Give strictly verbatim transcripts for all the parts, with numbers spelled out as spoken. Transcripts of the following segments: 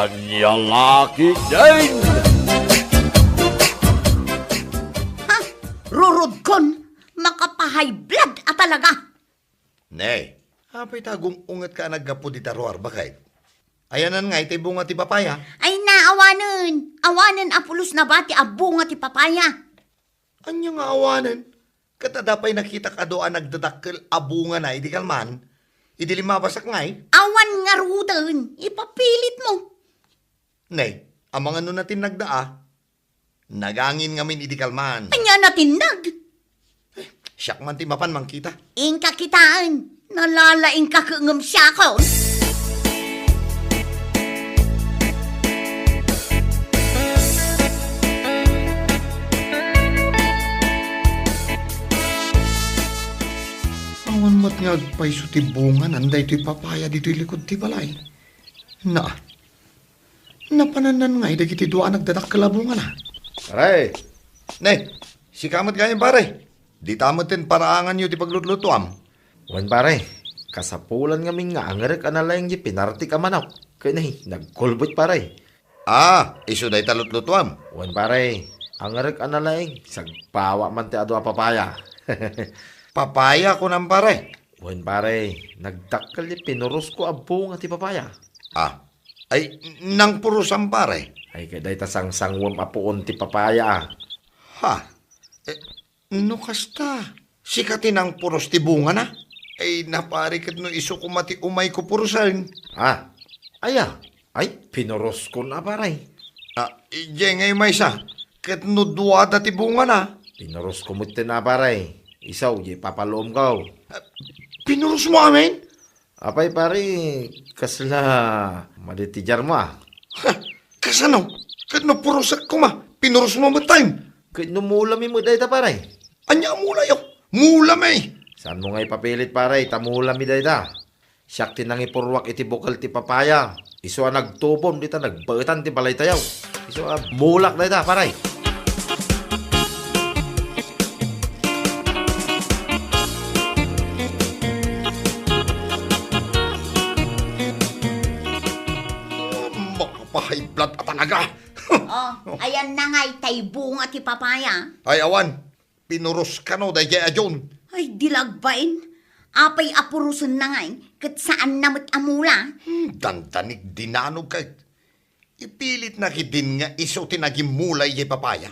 Ania la ketdin? Ha? Rurodkon, makapahay blood a talaga. Ne, apay ta agung-ungetka a naggapu dita ruar, baket? Ayanan ngay ti bunga ti papaya? Ay na, awanen. Awanen a pulos nabati a bunga ti papaya. Ania nga awanen? Ket adda pay nakitak adu a nagdadakkel a bungana idi kalman, idi limmabasak ngay? Awan ngaruden, ipapilitmo. Ne, amangan no natinnagda a. Nagangin ngamin idi kalman. Ania natinnag? Siak man ti mapan mangkita. Inka kitaen. Nalalaingka ket ngem siakon. Awan met nga agpayso ti bunganan daytoy papaya ditoy likod ti balay. Na, napanannan ngay dagiti dua a nagdadakkel a bungana. Pare! Ne, sika met gayam, pare. Dita metten paraanganyo ti paglutlutuam. Wen, pare, kasapulan ngamin nga angerek a nalaing ti pinartik a manok. Ket ne, nagkulbet, pare. Ah, isu dayta lutlutuam? Wen, pare, angerek a nalaing, sagpawa man ti adu a papaya. Papaya, kunam, pare? Wen, pare, nagdakkel ti pinurosko a bunga ti papaya. Ah, ay, nangpurosam, pare? Ay, ket dayta sangsanguem a puon ti papaya, a. Ha? Eh, no kasta, sika ti nangpuros ti bungana? Ay, na, pare, ket no isu koma ti umayko purosen. Ah, aya? Ay, pinuroskon a, pare. Ah, idiay ngay maysa, ket no duada ti bungana? Pinurosko metten a, pare. Isu, diay papaluomko. Ah, pinurosmo amin? Apay, pare, kasla maditidiarmo, a? Ha? Kasano? Ket no purosek koma, pinurosmo metten? Ket no mulami met dayta, pare? Ania a mulayo? Mulami! Saanmo nga ipapilit, pare, ta mulami dayta. Siak ti nangipurruak iti bukel ti papaya. Isu a nagtubom dita nagbaetan ti balaytayo. Isu a mulak dayta, pare. Makapahay blood a talaga. Oh, ayan na ngay tay bunga ti papaya. Ay, awan. Pinuros kano daydiay a John. Ay, di lagbain. Apay a purosen na ngay, ket saan na met a mula? Hmm, dandanig dinanogka. Ipilitna ketdin nga isu ti nagimmula idiay papaya.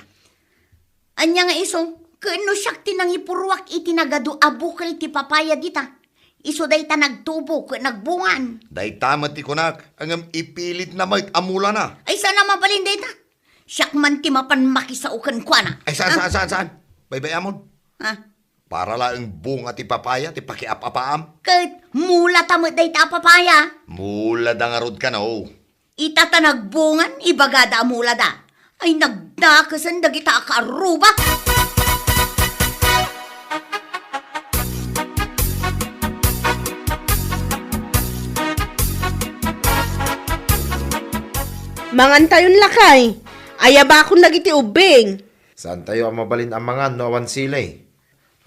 Ania nga isu? Ket no siak ti nangipurruak iti nagadu a bukel ti papaya dita, isu dayta nagtubo ket nagbungan. Dayta met ti kunak, ngem ipilitna met a mulana. Ay, saan a mabalin dayta? Siak man ti mapan makisao kenkuana. Ay, saan, Ah. saan, saan, saan? Baybay-amon. Ah. Para laeng bunga ti papaya ti pakiap-apaam. Ket mulata met dayta a papaya. Mulada ngarud kano. Ita ta nagbungan, ibagada a mulada. Ay, nagdakesen dagita a kaarruba. Mangantayon, lakay. Ayabakon dagiti ubbing. Saantayo a mabalin a mangan no awan sili.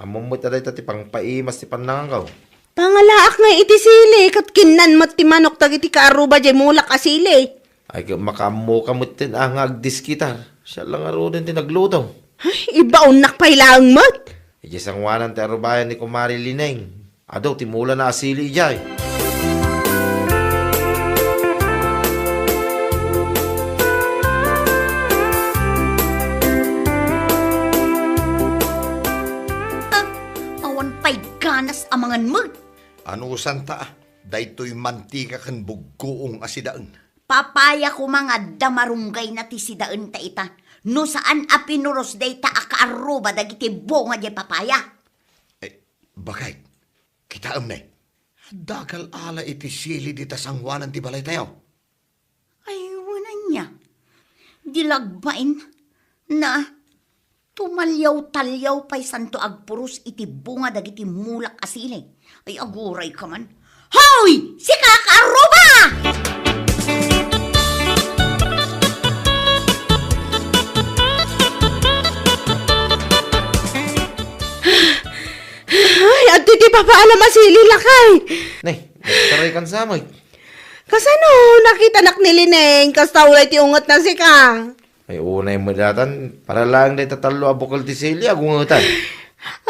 Ammom met a dayta ti pangpaimas ti pannanganko. Pangalaak ngay iti sili, ket kinnan met ti manok dagiti kaarruba diay mulak a sili. Ay, ket makaammoka metten a nga agdiskitar. Siak la ngaruden ti nagluto. Ay, ibaonnak pay laeng met. Idiay sangoanan ti arrubayan ni Kumare Lineng. Adu ti mulana a sili idiay. Ah, awan pay ganas a mangan met. Anusanta, daytoy mantika ken buggoong a sidaen. Papaya koma nga adda marunggayna ti sidaenta ita, no saan a pinuros dayta a kaarruba dagiti bunga diay papaya. Eh, baket, kitaem ne, adda agal-ala iti sili dita sangoanan ti balaytayo. Ay, wen ania? Di lagbain, na, tumalyaw-talyaw pay santo agpuros iti bunga dagiti mulak a sili. Ay, agurayka man. Hoy! Sika, kaarruba! Ay, adtoy ti papaalam a sili, lakay. Ne, nagtaraykan sa met. Kasano, nakitanak ni Lineng, kasta ulay ti ungetna sika? Ay, unay met daytan, para laeng dayta tallo a bukel ti sili, agungetan.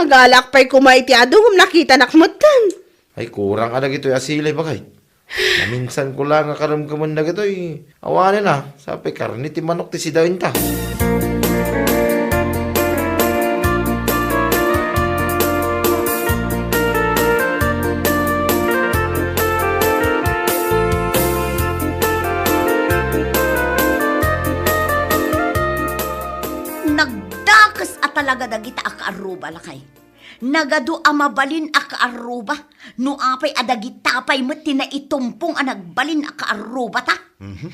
Agalak pay koma iti adu, ngem nakitanak metten. Ay, kurang a dagitoy a sili, bagay. Naminsan ko la nga karemkemen dagitoy. Awanen a, sapay karne ti manok ti sidaenta. Nagdakes a talaga dagita a kaarruba, lakay. Nagadu a mabalin a kaarruba, no apay a dagita pay met ti naitumpong a nagbalin a kaarrubata. Mhm.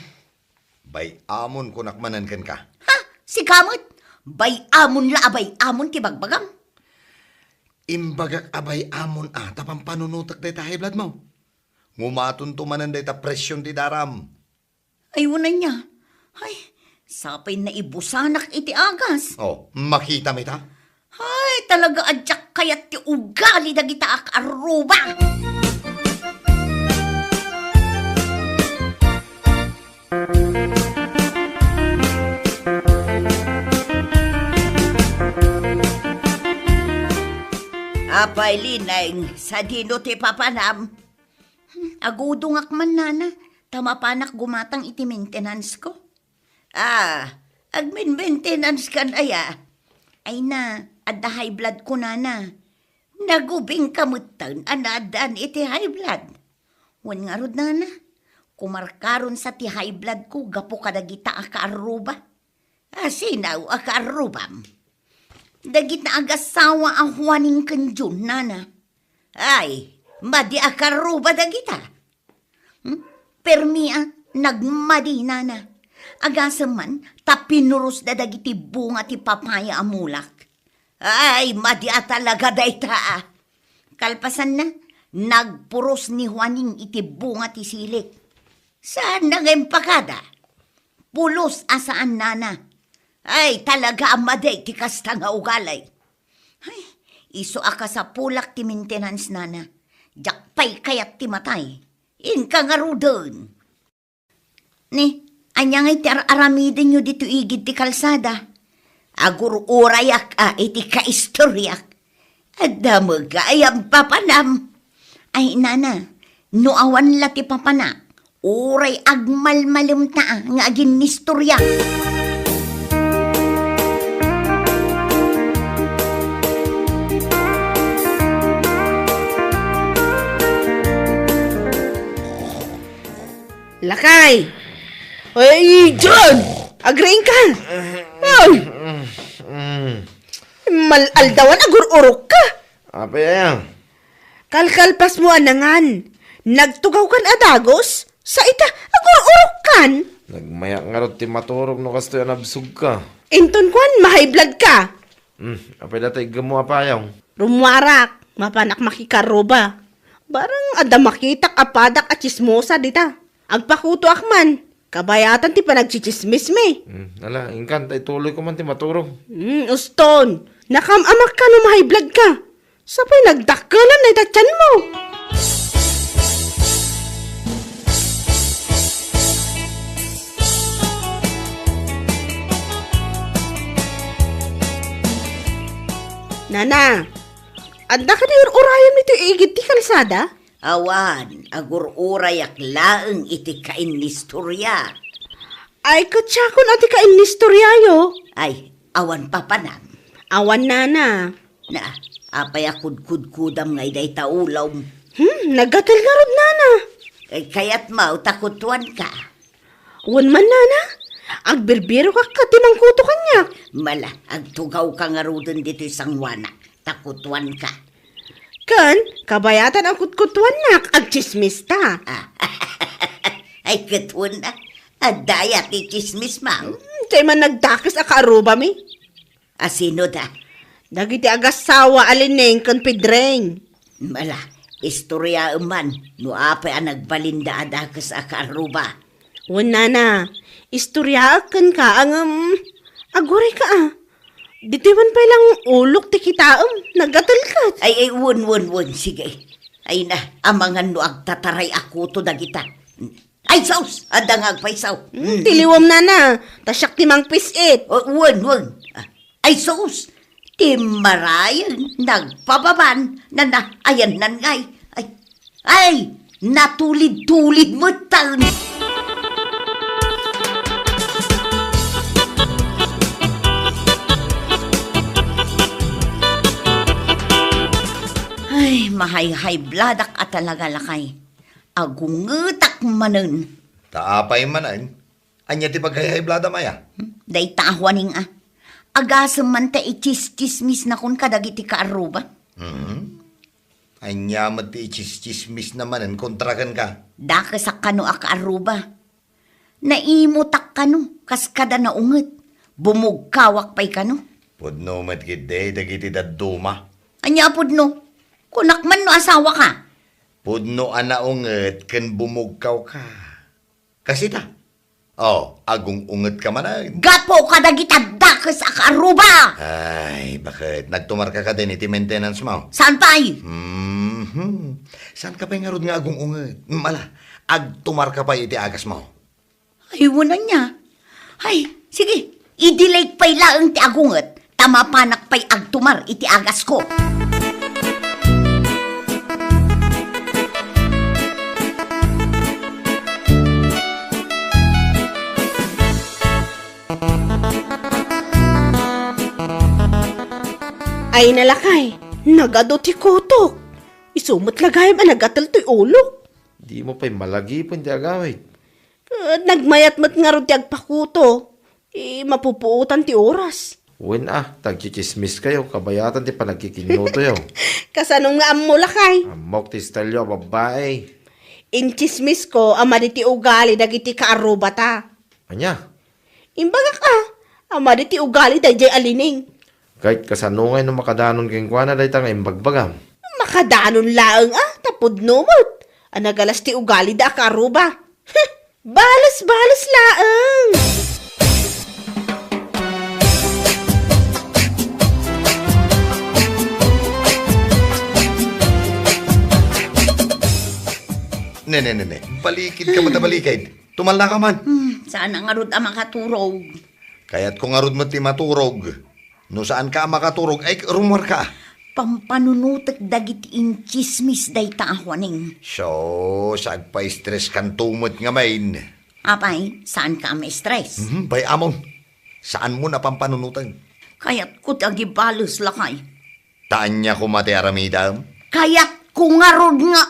Bay-amon kunak manen kenka. Ha? Sika met? Bay-amon la a bay-amon ti bagbagam. Imbagak a bay-amon a ta pampanunotek dayta high blood mo. Ngumatonto manen dayta presyon ti daram. Ay, wen ania. Ay, sapay naibusanak iti agas. Oh, makitam ita? Ay, talaga a diak kayat ti ugali dagita a kaarruba. Apay, Lineng, sadino ti papanam? Hmm, agudongak man, nana, ta mapanak gumatang iti maintenance ko. Ah, agmin-maintenance kan aya? Ay na, adda high blood ko, nana. Nagubingka metten a naaddaan iti high blood. Wen ngarud, nana, kumarkaron sa ti high blood ko gapu kadagita a kaarruba. Asinaw a kaarrubam. Dagita agassawa a Juaning ken Jun, nana. Ay, madi a kaarruba dagita. Hmm? Permi a, nagmadi, nana. Agasem man, ta pinurosda dagiti bunga ti papaya a mulak. Ay, madi a talaga dayta a. Kalpasanna, nagpuros ni Juaning iti bunga ti silik. Saan na nga impakada? Pulos a saan, nana. Ay, talaga a madi ti kasta nga ugali. Ay, isu a kasapulak ti maintenance, nana. Diak pay kayat ti matay. Inka ngaruden. Ni, ania ngay ti ar-aramidenyo ditoy igid ti kalsada? Agur-urayak a iti kaistoriak. Adda met gayam papanam. Ay, nana, no awan la ti papanak, uray agmalmalemta nga aginnistoria. Lakay! Ay, John! Agriing ka! Ay! Mal-aldawan, agur-urok ka! Apay aya? Kalkalpas mo a nangan. Nagtugaw kan a dagus? Sa ita, agur-urok kan! Nagmayak ngarud ti maturog no kastoy a nabsog ka. Inton kuan, ma-high blood ka! Hmm, apay data iggemmo a payong? Rummuarak, mapanak makikarruba. Barang adda makitak a padak a tsismosa dita. Agpakutoak man, kabayatan ti panagtsitsismismi. Hmm, ala, inkan, ta ituloy ko man ti maturog. Hmm, uston, nakam-amak ka no ma-high blood ka. Sapay nagdakkelan na ita tianmo. Nana, adda kadi ur-urayan iti igid ti kalsada? Awan, agur-urayak laeng iti kainnistoriak. Ay, ket siakon a ti kainnistoriayo. Ay, awan papanam. Awan, nana. Na, apay a kudkudkudam ngay dayta ulom? Hmm, naggatel ngarud, nana. Ay, kayat mo, ta kutuan ka. Wen man, nana, agbirbirok a ket ti mangkuto kaniak. Mala, agtugaw ka ngaruden ditoy sanguanak, ta kutuan ka. Ken, kabayatan a kutkutuannak, agtsismista. Ah, ay, kutuan na. Adda aya ti tsismis, ma'am? Hmm, diay man nagdakes a kaarrubami. Asino da? Dagiti agassawa a Lineng ken Pedreng. Mala, istoryaem man no apay a nagbalinda a dakes a kaarruba. Wen, nana, istoryaek kenka, ngem aguray ka a. Ditoy man pay lang ulok ti kitaem, nagatelket. Ay, ay, wen, wen, wen, sige. Ay na, amangan no agtataray a kuto dagita. Ay, sus! Adda nga agpayso. Hmm, ti liwem, nana. Ta siak ti mangpis-it. O, wen, wen. Ah, ay, sus! Ti marayen, nagpababan, nana, ayan nan ngay. Ay, ay, natulid-tulid metten. Ay, mahay-high blood-ak a talaga, lakay. Agungetak manen. Ta apay manen? Ania ti paghay-high blood-am aya? Hmm? Dayta a Juaning a. Agasem man ta ichischismisnakon kadagiti kaarruba. Mhm. Ania met ti ichischismisna manen kontra kenka? Dakesak kano a kaarruba. Naimutak kano, kas kada naunget. Bumugkawak pay kano. Pudno met ketdi dagiti dadduma. Ania a pudno? Kunak man no asawaka. Pudno a naunget ken bumugkawka. Kasita? Oh, agung-ungetka manen. Gapu kadagiti dakes a kaarruba! Ay, baket? Nagtumarka kadin iti maintenance mo? Saan pay? Mhm. Saanka pay ngarud nga agung-unget? Mm, ala, agtumarka pay iti agas mo. Ay, wen ania. Ay, sige, i-delay pay laeng ti agunget, ta mapanak pay agtumar iti agasko. Ay, nalakay, nagadu ti kutok. Isu met la gayam a nagatel toy ulok. Dimo pay malagipen ti agawid. Eh, nagmayat met ngarud ti agpakuto. Eh, mapupuotan ti oras. Wen a, ta agchichismiskayo, kabayatan ti panagkikinnutoyo. Kasano nga ammo, lakay? Ammok ti style-yo a babbai. Inchismisko a madi ti ugali dagiti kaarrubata. Ania? Imbagak a, a madi ti ugali daydiay a Lining. Ket kasano ngay no makadanon kenkuana dayta nga imbagbagam? Makadanon laeng a, ta pudno met a nagalas ti ugalida a kaarruba. Bales-bales laeng. Ne, ne, ne, ne. Balikid ka met a balikid. Tumalnaka man. Hmm, saan ngarud a makaturog. Kayatko ngarud met ti maturog. No saanka a makaturog, ay, rumuarka. Pampanunotek dagiti inchismis dayta a Juaning. Sus, agpa-stress kanto met ngamin. Apay, saanka a ma-stress? Mhm, bay-amon. Saanmo a pampanunoten. Kayatko ti agibales, lakay. Ta ania koma ti aramidem? Kayatko ngarud nga,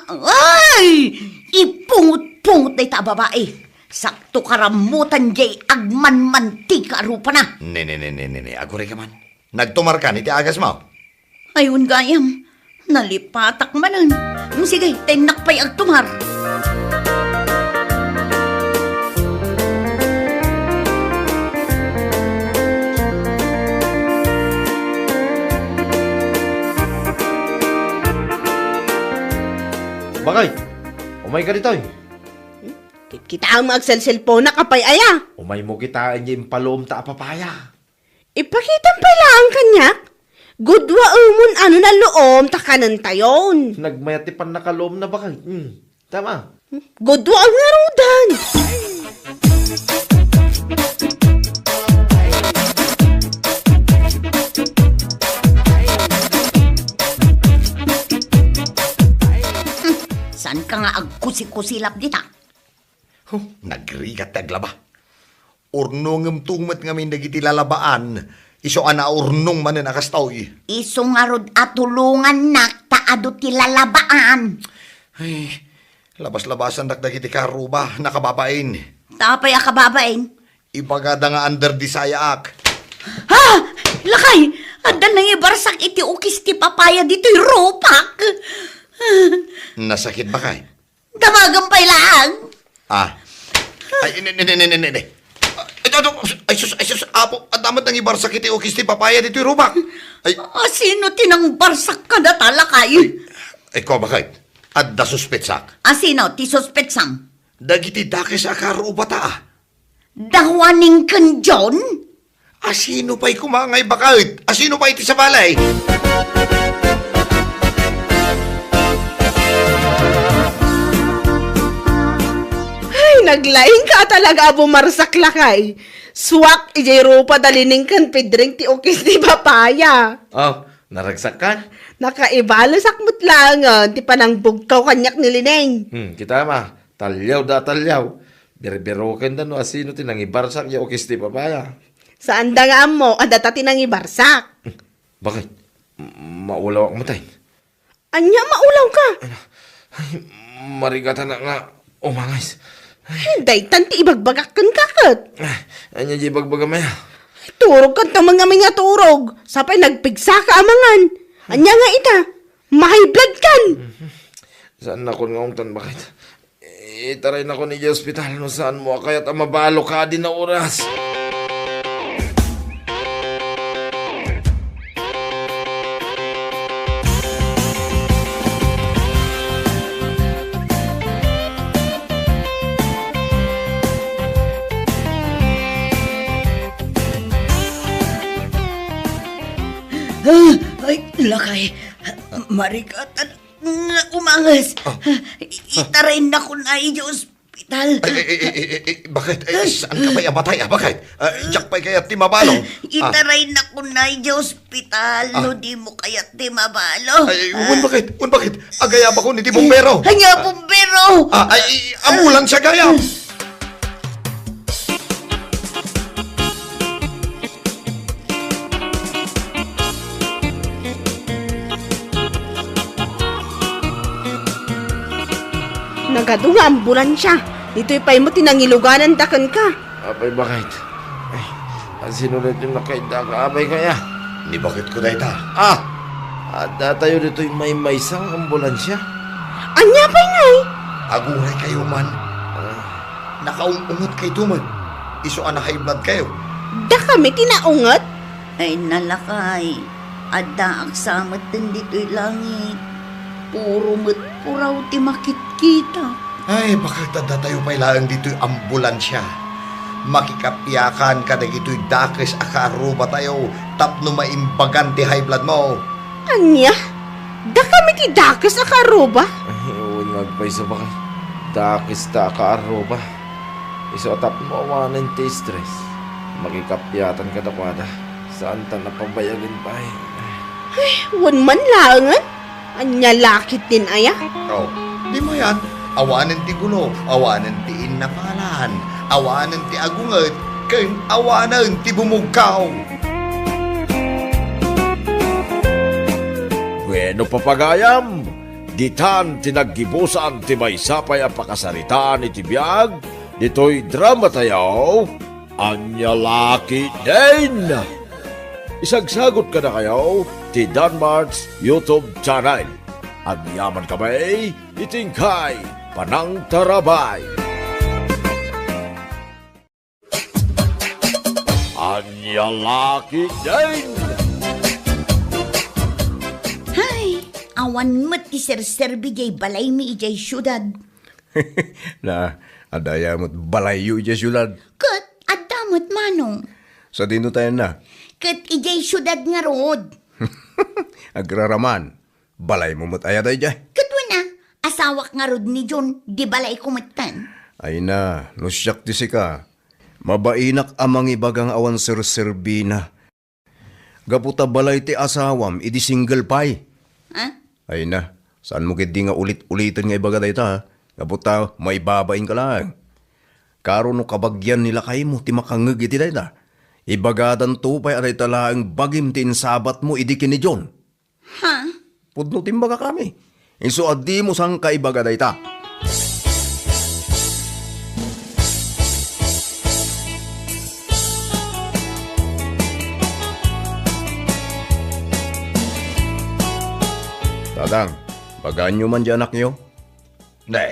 ay! Ipungot-pungot dayta a babai. Sakto karammutan diay agmanmantika a rupana. Ne, ne, ne, ne, ne, ne. Agurayka man. Nagtumarkan iti agasmo? Ay, wen gayam. Nalipatak manen. Sige, tennak pay agtumar. Bakay, umayka ditoy. Kit-, kitaem nga agselselponak, apay aya? Umaymo kitaen diay impaluomta a papaya. Ipakitam pay laeng kaniak. Gudwaemon a no nalluom ta kanentayon. Nagmayat ti pannakaluomna, bakay. Hmm. Tama. Gudwaem ngaruden. Hmm, saanka nga agkusikusilap dita? Huh, nagrigat ti aglaba. Urnongemto met ngamin dagiti lalabaan, isu a naurnong manen a kastoy. Isu ngarud a tulongannak ta adu ti lalabaan. Ay, labas-labasandak dagiti kaarruba, nakababain. Ta apay a kababain? Ibagada nga under the sayaak. Ha! Lakay! Adda nangibarsak iti ukis ti papaya ditoy rupak! Nasakit, bakay? Damagen pay laeng. Ah. Ay, ne, ne, ne, ne, ne, ne. Ay, ito, ito. Ay, sus, ay, sus, Apo, adda met nangibarsak iti ukis ti papaya ditoy rupak. Ay. Asino ti nangbarsak kadata, lakay? Ay, ay, kua, bakay. Adda suspetsak. Asino ti suspetsam? Dagiti dakes a kaarrubata, a. Da Juaning ken John? Asino pay koma ngay, bakay? Asino pay ti sabali? Ay, Naglaingka talaga a bumarsak, lakay. Suak, ijay rupada Lining ken Pedring ti ukis ti papaya. Oh, naragsakkan? Nakaibalusak met laengen ti panangbugkaw kaniak ni Lining. Hmm, kita ma, talliaw da talliaw. Birbirokenda no asino ti nangibarsak ya ukis ti papaya. Saan da nga ammo, adda ta ti nangibarsak. Bakit? M-, maulawak met ay? Ania maulawka? Ay, marigatan nga umanges. Daytan ti ibagbagak kenka ket. Ah, ania di ibagbagam aya? Turog kanto man ngamin nga turog. Sapay nagpigsaka a mangan. Ania nga ita? Ma-high blood kan. Saan nakon nga ungtan, bakit? Itaraynakon idiay ospital no saanmo a kayat a mabalo kadi a oras. Ah, ay, lakay. Marigatan nga umanges. Ah. Itaraynakon idiay ospital. Ay, ay, ay, ay, ay, ay, bakit? Ay, saan ka pay a matay, ah? Bakit? Ah, diak pay kayat ti mabalo. Ah. Itaraynakon idiay ospital, ah, no dimo kayat ti mabalo. Ay, ay, wen bakit? Wen bakit? Agayabakon iti bumbero. Ania bumbero? Ah, ay, ay, ambulansia gayam. Nagadu nga ambulansia. Ditoy pay met ti nangilugananda kenka. Apay, bakit? Ay, asino daytoy nakaidda a kaabay kaya? Ni bakit ko dayta? Ah! Adda tayo ditoy maymaysa nga ambulansia. Ania pay ngay? Aguray kayo man. Ah. Nakaung-unget kayto met. Isu a na-high blood kayo. Dakami ti naunget? Ay, nalakay. Addaak sa metten ditoy langit. Puro met puraw ti makitkitak. Ay, bakit adda tayo pay laeng ditoy ambulansia? Makikapiakan kadagitoy dakes a kaarruba tayo tapno maimbagan ti high blood mo. Ania? Dakami ti dakes a kaarruba? Ay, wen nga agpayso, bakit? Dakes ta a kaarruba. Isu a tapno awanen ti stress. Makikapiatan kadakuada. Saanta a pabayagen pay. Ay, wen man laengen. Ania la ketdin aya? Oh, di mayan, awanen ti gulo, awanen ti innapalan, awanen ti agunget, ken awanen ti bumugkaw. Bueno, papagayam, ditan ti naggibusan ti maysa pay a pakasaritaan iti biag ditoy drama tayo. Ania la ketdin? Isagsagot kadakayo ti Danmart's YouTube channel. Agyamankami iti inkay panangtarabay. Ania la ketdin? Hay, awan met ti serserbi diay balaymi idiay siudad. Na, adda aya met balayyo idiay siudad? Ket adda met, manong. Sadino tayan na? Ket idiay siudad ngarud. Agraraman, balaymo met aya daydiay? Ket wen a, asawak ngarud ni John, di balayko metten. Ay na, no siak ti sika, mabainak a mangibaga nga awan serserbina. Gapu ta balay ti asawam idi single pay. Ha? Ay na, saanmo ketdi nga ulit-uliten nga ibaga dayta, ha? Gapu ta maibabainka laeng. Karo no kabagian ni lakaymo ti makangngeg iti dayta, ibagadanto pay a dayta laeng bagim ti insabatmo idi ken ni John. Ha? Pudno ti imbagakami. Isu a dimo sangkaibaga dayta. Tatang, bagaanyo man di anakyo? Ne,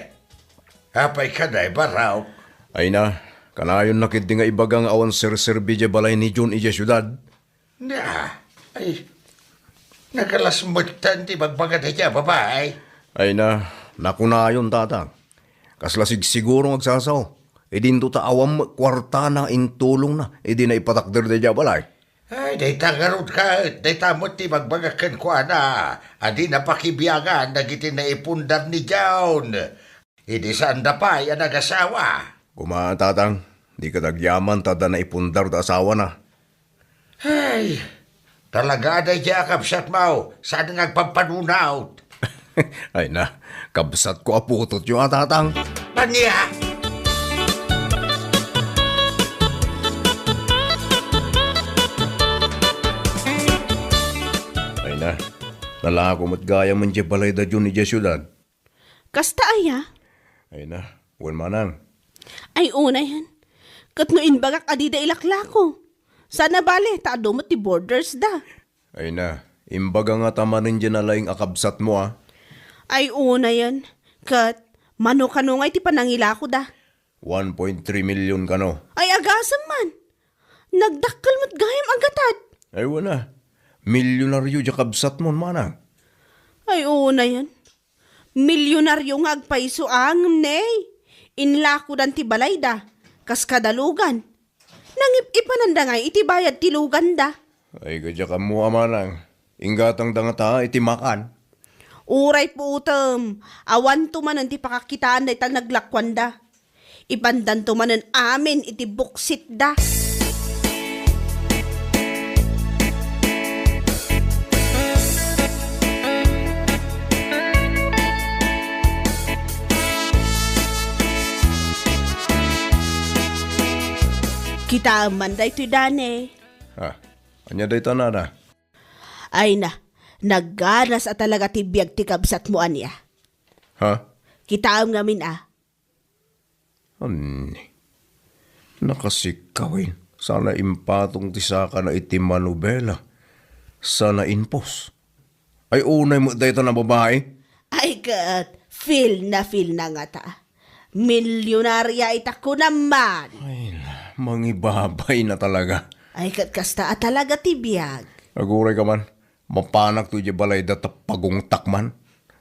apay ka, Nay Barok? Ay na, kanayon na ketdi nga ibaga nga awan serserbi di balay ni John idiay siudad. Na, ay, nakalasmetan ti bagbaga dayta a babai. Ay na, nakunayon, tatang. Kasla sigsiguro nga agsasao. Idinto ta awan met kuartana intulongna idi naipatakder dayta a balay. Ay, dayta ngarud ket, dayta met ti bagbaga kenkuana a dina pakibiangan dagiti naipundar ni John. Idi saanda pay a nagasawa. Kuma, Tatang, di ka agyaman ta adda naipundar da asawana. Ay, talaga daydiay a kabsatmo, saan nga agpampanunot. Ay na, kabsatko a putotyo a, Tatang. Ania? Ay na, nalako met gayam idiay balayda Jun idiay siudad. Kasta aya? Ay na, wen manang. Ay, unayen. Ket no imbagak a dida ilaklako. Sana bale, ta adu met ti borders da. Ay na, imbaga ngata manen diay nalaing a kabsatmo, a. Ay, unayen. Ket, mano kano ngay ti panangilako da? One point three million kano. Ay, agasem man. Nagdakkel met gayam a gatad. Ay, wen a. Milyonaryo diay kabsatmo, manang. Ay, unayen. Milyonaryo nga agpayso a, ngem ne, inlakodan ti balayda, kas kada lugan. Nangip-ipananda ngay iti bayad ti luganda. Ay, kadiak ammo a, manang. Inggatangda ngata iti makan. Uray puotem, awanto manen ti pakakitaan dayta naglakuanda. Ipandanto manen amin iti buksitda. Kitaem man daytoy, Dane. Ah, ania dayta, nana? Ay na, nagganas a talaga ti biag ti kabsatmo, ania? Ha? Kitaem ngamin a. Anni? Nakasikkaw, eh. Sana impatong ti sakana iti manubela. Sana impos. Ay, unay met dayta a babai. Ay, ket, feel na feel na ngata. Milyonarya ita kunam man. Ay, mangibabay na talaga. Ay, ket kasta a talaga ti biag. Aguray ka man. Mapanak to idiay balayda ta pagungtak man.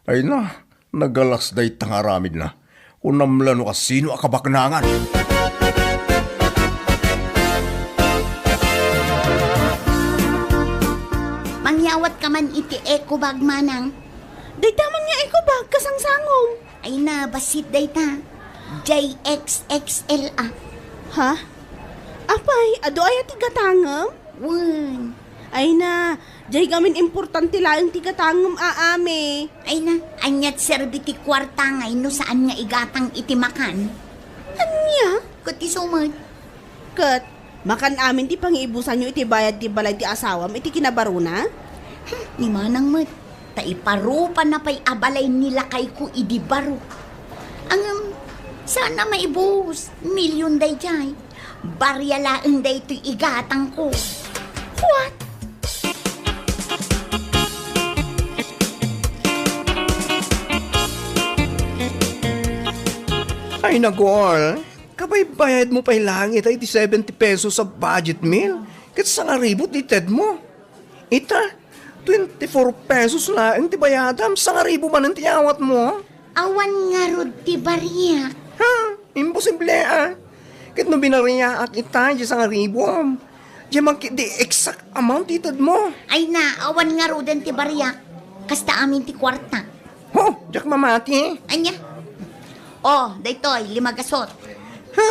Ay na, nagalas dayta nga aramidna. Kunam la no kasino a kabaknangan. Mangyawat ka man iti eco bag, manang. Dayta man nga eco bag, kasangsangom. Ay na, bassit dayta. J X X L a. Ha? Apay, adu aya ti gatangem? Wen. Ay na, jay gamin importante laeng ti gatangem a, ame. Ay na, ania ti serbi ti kuarta nga no saan nga igatang iti makan? Ania? Ket isu met. Ket, makan amin ti pangiibusanyo iti bayad ti balay ti asawam iti kinabarona? Hmm, ni manang met, ta iparupana pay a balay ni lakayko idi baro. Ngem, saan a maibus, milyon daydiay. Baria laeng daytoy igatangko. What? Ay, nagol. Kabaybayadmo pay laeng itay ti seventy pesos a budget meal, ket sangaribu ti tedmo. Ita, twenty-four pesos laeng ti bayadam, sangaribu manen ti awatmo. Awan ngarud ti bariak. Ha? Imposible, a. Ket no binariaak ita, di sangaribuam. Di man ket di exact amount ti tedmo. Ay na, awan ngaruden ti bariak. Kasta amin ti kuarta. Ho, diak mamati. Ania? Oh, daytoy, lima gasot. Ha?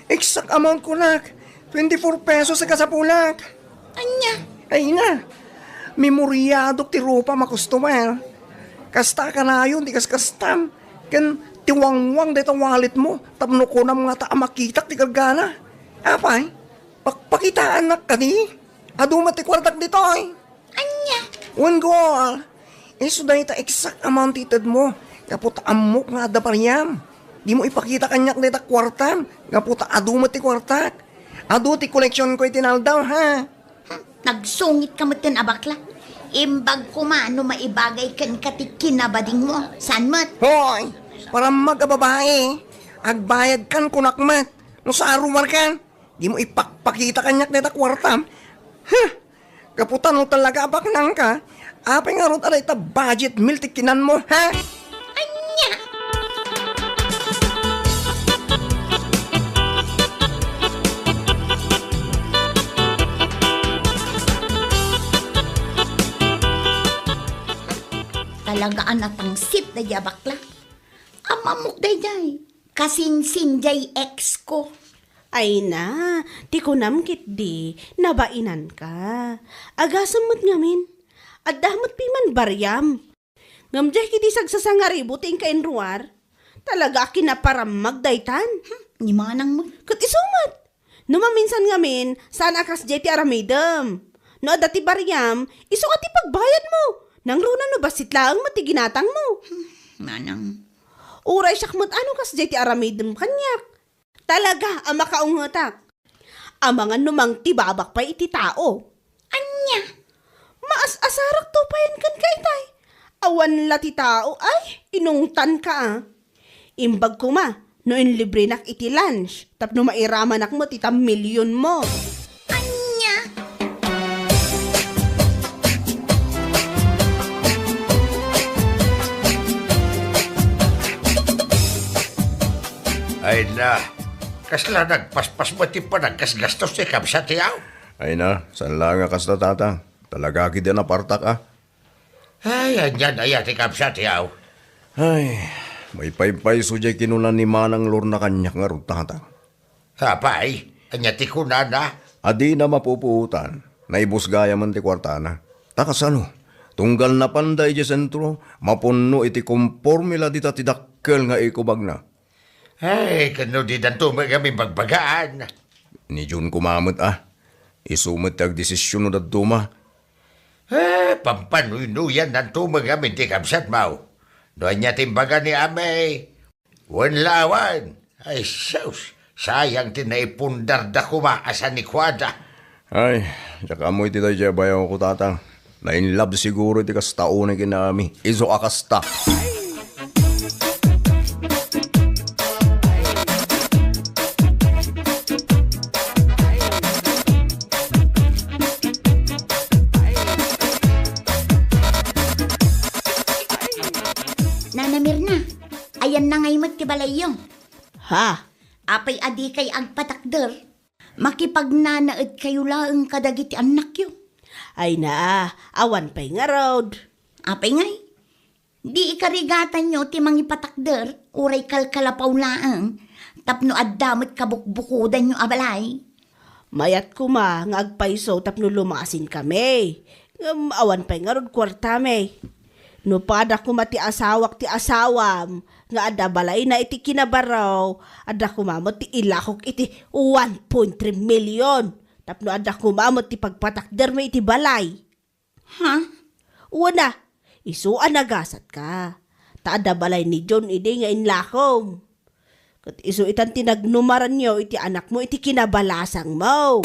Exact amount kunak. Twenty-four pesos a kasapulak. Ania? Ay na. Memoriadok ti rupam a customer. Kasta kanayon ti kaskastam. Ken ti wangwang dayta walletmo. Tapno kunam ngata a makitak ti kargana. Apay? Pakpakitaannak kadi? Adu met ti kuartak ditoy. Ania? Wen, Gol. Isu dayta exact amount ti itedmo. Gapu ta ammok nga adda pariam. Dimo ipakita kaniak dayta kuartam. Gapu ta adu met ti kuartak. Adu ti koleksionko iti naldaw, ha? Hmm, nagsungit ka metten a bakla. Imbag koma no maibagay kenka ti kinabadingmo. Saan met? Hoy! Parammag a babai. Agbayadkan kunak met. No sarumarkan. Dimo ipakpakita kaniak dayta kuartam. Huh! Gapu ta no talaga a baknangka, apay ngarud a dayta budget meal ti kinanmo, ha? Ania? Talaga a natangsit daydiay a bakla. Ammok daydiay. kasinsin jay ex ko. Ay na, ti kunam ketdi, nabainanka. Agasem met ngamin, adda met piman bariam. Ngem jay ketdi sagsasangaribu ti inka inruar. Talaga a kinaparammag daytan. Hmm, ni manang met. Ket isu met. No maminsan ngamin, saan a kasdiay ti aramidem. No adda ti bariam, isu a ti pagbayadmo. Nangruna no bassit laeng met ti ginatangmo. Hmm, manang. Uray siak met a no kasdiay ti aramidem kaniak. Talaga a makaungetak. Amangan no mangtibabak pay iti tao. Ania? Maas-asarakto payen kenka itay. Awan la ti tao, ay, inungtanka a. Imbag koma no inlibrenak iti lunch tapno mairamanak met ita milionmo. Ania? Ay na, kasla nagpaspas met ti panaggasgastos ti kabsat ti aw? Ay na, saan laeng a kasta, Tatang. Talaga ketdi a napartak a. Ay, anian aya ti kabsat ti aw? Ay, maipaypayso jay kinuna ni Manang Lorna kaniak ngarud, Tatang. Apay, ania ti kunana? A dina mapupuotan, naibus gayamen ti kuartana. Ta kasano, tunggal napanda idiay sentro, mapunno iti komporme la dita ti dakkel nga ikubagna. Ay, ken no didanto met ngamin bagbagaan? Ni John koma met a. Isu met ti agdesisyon no dadduma. Eh, pampanuynuyandanto met ngamin ti kabsatmo. No ania ti imbaga ni Amay? Wen la awan. Ay, sus, sayang ti naipundarda koma a sanikuada. Ay, diak ammo iti daydiay a bayawko, Tatang. Na-in love siguro iti kasta unay ken ni Ami. Isu a kasta. Nana Mirna, ayanna ngay met ti balayyo? Ha? Apay a dikay agpatakder? Makipagnanaedkayo laeng kadagiti annakyo. Ay na, awan pay ngarud. Apay ngay? Di ikarigatanyo ti mangipatakder, uray kalkalapaw laeng, tapno adda met kabukbukodanyo a balay. Mayat koma nga agpayso tapno lumasinkami. Ngem awan pay ngarud kuartami. No pada koma ti asawak ti asawam nga adda balayna iti Kinabarro, adda koma met ti ilakok iti one point three million tapno adda koma met ti pagpatakdermi iti balay. Ha? Wen a, isu a nagasatka. Ta adda balay ni John idi nga inlakom. Ket isu itan ti nagnumaranyo iti anakmo iti kinabalasangmo.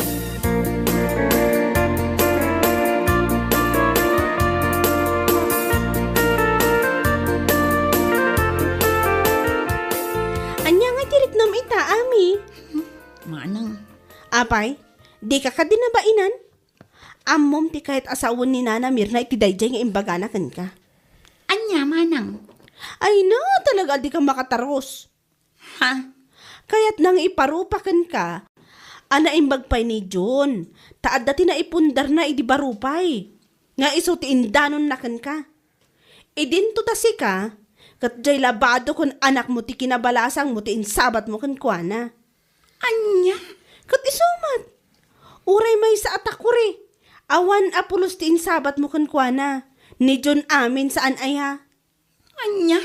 Ania nga ti riknam ita, Ami? Manang. Apay, dika kadi nabainan? Ammom ti kayat a sawen ni Nana Mirna iti daydiay nga imbagana kenka. Ania, manang? Ay na, talaga a dika makatarus. Ha? Kayatna nga iparupa kenka a naimbag pay ni Jun, ta adda ti naipundarna idi barupay, nga isu ti indanonna kenka. Idinto ta sika, ket jay labado ken anakmo ti kinabalasangmo ti insabatmo kenkuana. Ania? Ket isu met, uray maysa a takuri, awan a pulos ti insabatmo kenkuana. Ni Jun amin saan aya? Ania?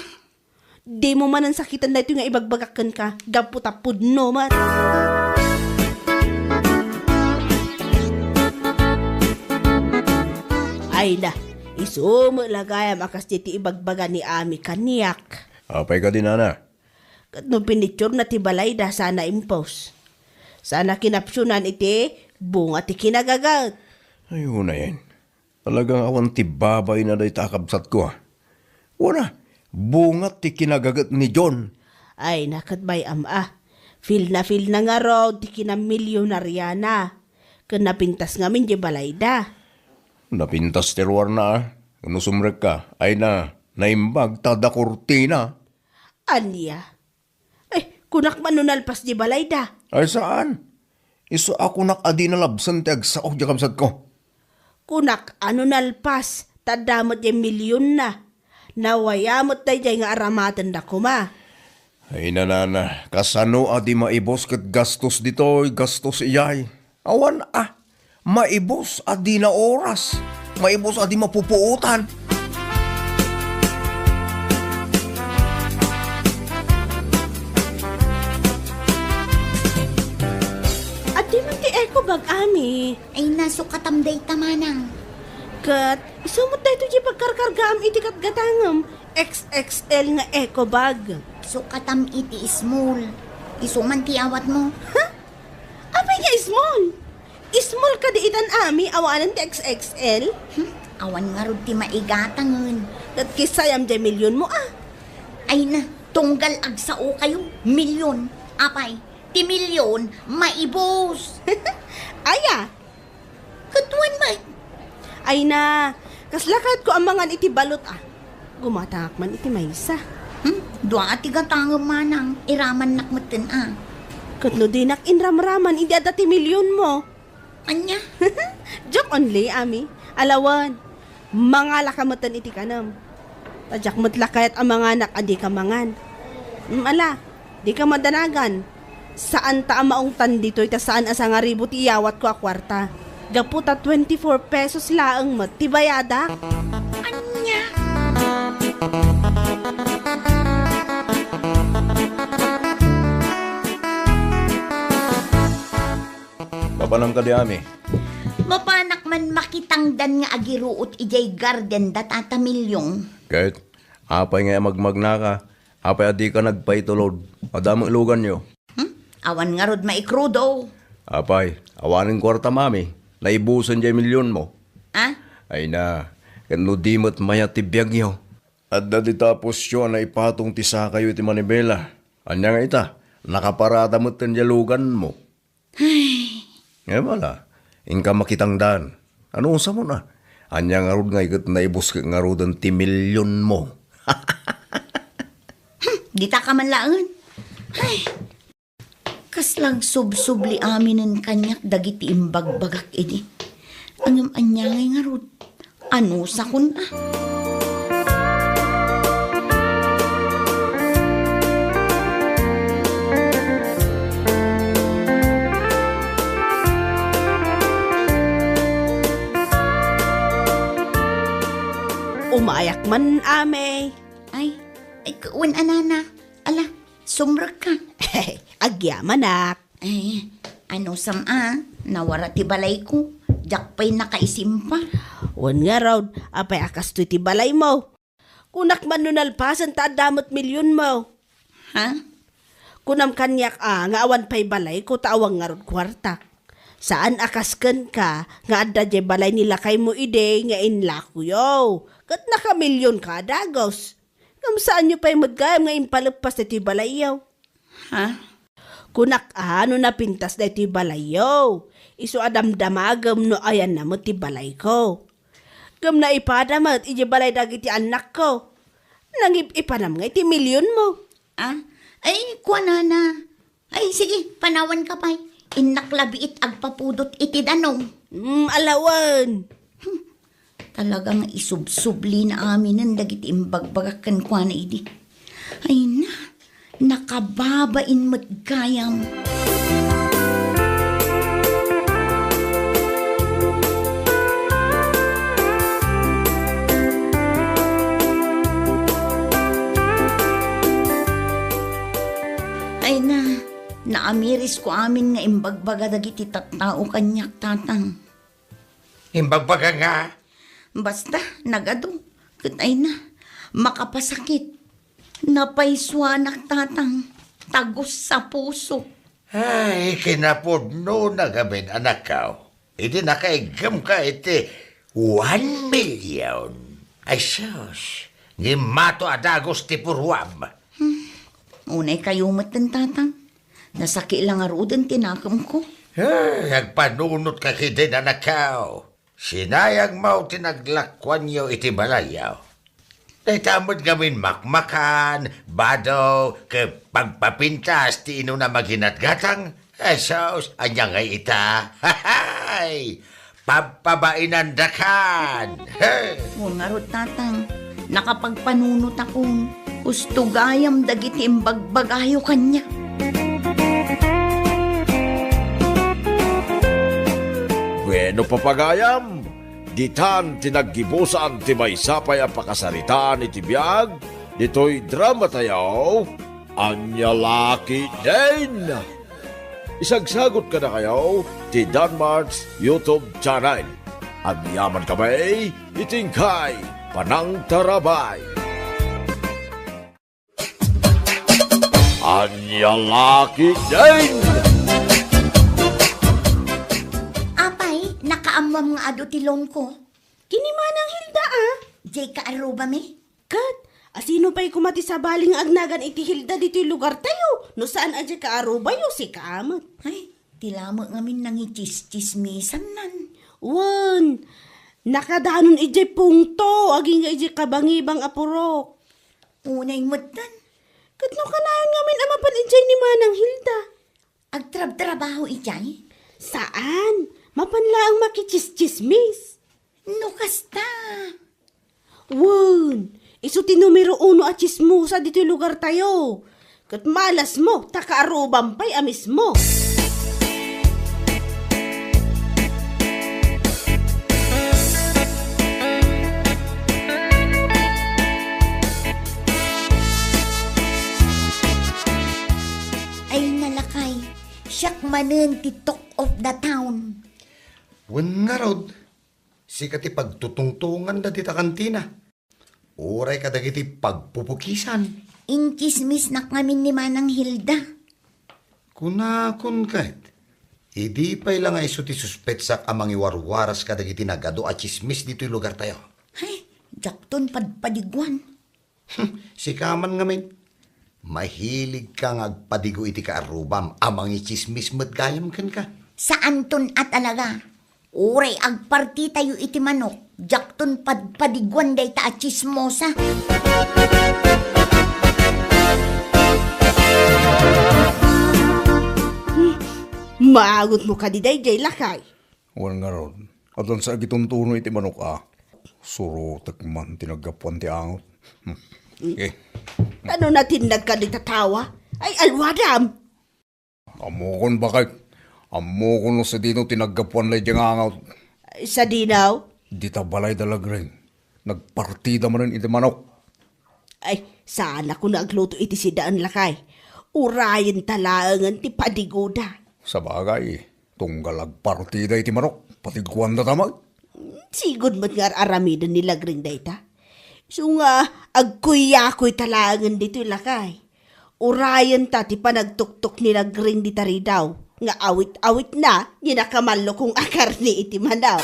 Dimo manen sakiten daytoy nga ibagbagak kenka, gapu ta pudno met. Ay na, isu met la gayam a kasdiay ti ibagbaga ni Ami kaniak. Apay kadi, Nana? Ket no pinitsur na ti balay da sana impos. Sana kinapsunan iti bunga ti kinagaget. Ay, unayen. Talagang awan ti babayna dayta a kabsatko, a. Wen a, bunga ti kinagaget ni John. Ay, na ket bay-am a. Feel na feel na ngarud ti kinamilyonariana. Ken napintas ngamin di balayda. Napintas ti ruarna, a. No sumrekka, ay na, naimbag ta adda kurtina. Ania? Eh, kunak man no nalpas di balayda. Ay, saan? Isu a kunak a di nalabsen ti agsao di kabsatko. Kunak a no nalpas, ta adda met diay milyonna. Nawaya met daydiay nga aramatenda koma. Ay, nanana, kasano a di maibus ket gastos ditoy, gastos iyay? Awan a, maibus a di naoras, maibus a di mapupuotan. Adda man ti eco bag, Ami. Ay, nasukatam dayta, Manang. Ket isu met daytoy ti pagkarkargaam iti gatgatangem, X X L nga eco bag. Sukatam iti small. Isu man ti awatmo. Ha? Apay nga small? Small kadi itan, Ami, awanen ti X X L? Hmm, awan ngarud ti maigatangen. Ket kissayam diay milionmo, a. Ay na, tunggal agsaokayo, milion. Apay, ti milion, maibus. Aya? Ket wen met. Ay na, kasla kayatko a mangan iti balot, a. Gumatangak man iti maysa. Hmm? Dua a ti gatangem, Manang, iramannak metten, a. Ket no dinak inramraman, idi adda ti milionmo. Ania? Joke only, Ami. Alawen, mangalaka metten iti kanem. Ta diak met la kayat a manganak a dika mangan. Mm, ala, dika madanagan. Saan ta a maungtan ditoy ta saan a sangaribu ti iyawatko a kuarta. Gapu ta twenty-four pesos laeng met ti bayadak. Ania? Mapanam kadi, Ami? Mapanak man makitangdan nga agiruot idiay garden da Tata Milyong. Ket, apay nga magmagnaka? Apay a dika nagpaitulod? Adda met luganyo. Hmm? Awan ngarud maikrudo. Apay, awanen kuartam, Ami. Naibusen diay milionmo. Ah? Ay na, ket no di met mayat ti biagyo. Adda dita pusyo a naipatong ti sakayo iti manibela. Ania nga ita, nakaparada metten diay luganmo. Ay. Ngem ala, inka makitangdan. Anusam a? Ania ngarud nga iket naibus ket ngaruden ti milionmo? Hmm, dita ka man laeng. Ay. Kasla agsubsubli aminen kaniak dagiti imbagbagak idi. Ngem ania ngay ngarud? Anusakon a? Umayak man, Ami. Ay, ay, wen a nana. Ala, sumrekka. Agyamanak. Ay, anusam a, nawara ti balayko. Diak pay nakaisimpa. Wen ngarud, apay a kastoy ti balaymo? Kunak man no nalpasen ta adda met milionmo. Ha? Kunam kaniak a nga awan pay balayko ta awan ngarud kuartak. Saan a kas kenka nga adda diay balay ni lakaymo idi nga inlakoyo. Ket nakamilionka a dagus. Ngem saanyo pay met gayam nga impalpas daytoy balayyo? Ha? Kunak a no napintas daytoy balayyo, isu a damdamagem no ayanna met ti balayko. Ngem naipada met idiay balay dagiti annakko. Nangip-ipanam ngay ti milionmo. Ah? Ay, kuanana. Ay, sige, panawanka pay. Innak la biit agpapudot iti danum. Mm, alawen. Hmm. Talaga nga isubsublina aminen dagiti imbagbagak kenkuana idi. Ay na, nakababain met gayam. Ay na, naamirisko amin nga imbagbaga dagiti tattao kaniak, Tatang. Imbagbaga nga? Basta, nagadu. Ket ay na, makapasakit. Napaysuanak, Tatang. Tagus a puso. Ay, kinapudno na gamin, anakko. Idi nakaiggemka iti one million. Ay, sus, ngimmato a dagus ti puruam. Hmm, unay kayo met, Tatang. Nasaki la ngaruden ti nakemko. Ay, agpanunotka ketdin, anakko. Sinayangmo ti naglakuanyo iti balayyo. Dayta met ngamin makmakan, bado, ket pagpapintas ti inunam a ginatgatang. Jesus, ania ngay ita? Hay! Pabpabainandakan! Hey! Wen ngarud, Tatang, nakapagpanunotakon. Usto gayam dagiti imbagbagayo kaniak. Bueno, papagayam, ditan ti naggibusan ti maysa pay a pakasaritaan iti biag ditoy dramatayo, Ania La Ketdin. Isagsagot kadakayo ti Danmart's YouTube channel. Agyamankami iti inkay panangtarabay. Ania La Ketdin! Apay, nakaammoam nga adu ti loanko? Ken ni Manang Hilda, a? Diay kaarrubami? Ket, asino pay koma ti sabali nga agnagan iti Hilda ditoy lugartayo? No saan a diay kaarubayo, sika met. Ay, ti lamet ngamin nangitsistsismisannan. Wen, nakadanon idiay pungto, agingga idiay kabangibang a purok. Unay metten. Ket no kanayon ngamin a mapan idiay ni Manang Hilda? Agtrabtrabaho idiay? Saan. Mapan laeng makitsistsismis. No kasta. Wen, isu ti numero uno a tsismosa ditoy lugartayo. Ket malasmo, ta kaarrubam pay a mismo. Ay, nalakay, siak manen ti talk of the town. Wen ngarud, sika ti pagtutungtonganda dita kantina. Uray kadagiti pagpupukisan. Intsismisnak ngamin ni Manang Hilda. Kunakon ket, idi pay la nga isu ti suspetsak a mangiwarwaras kadagiti nagadu a tsismis ditoy lugartayo. Ay, diakton padpadiguan. Hmm, sika man ngamin. Mahiligka nga agpadigo iti kaarrubam a mangitsismis met gayam kenka. Saanton a talaga. Uray agpartitayo iti manok, diakton padpadiguan dayta a tsismosa. Hmm, maangotmo kadi daydiay, lakay? Wen ngarud, addan sa agituntuno iti manok a. Surotek man ti naggapuan ti angot. Hmm. Eh. Ano natinnag ka dita tawa? Ay, alwadam! Ammokon, baket. Ammokon no sadino ti naggapuan daydiay nga angot. Ay, sadino? Dita balay da Lagring. Nagpartida manen iti manok. Ay, saanakon nga agluto iti sidaen, lakay. Urayenta laengen ti padigoda. Sabagay, tunggal agpartida iti manok, padiguanda ta met. Sigud met nga ar-aramiden ni Lagring dayta. Isu nga agkuyakuyta laengen ditoy, lakay. Urayenta ti panagtuktok ni Lagring dita ridaw nga awit-awitna nga nakamallukong a karne iti manok.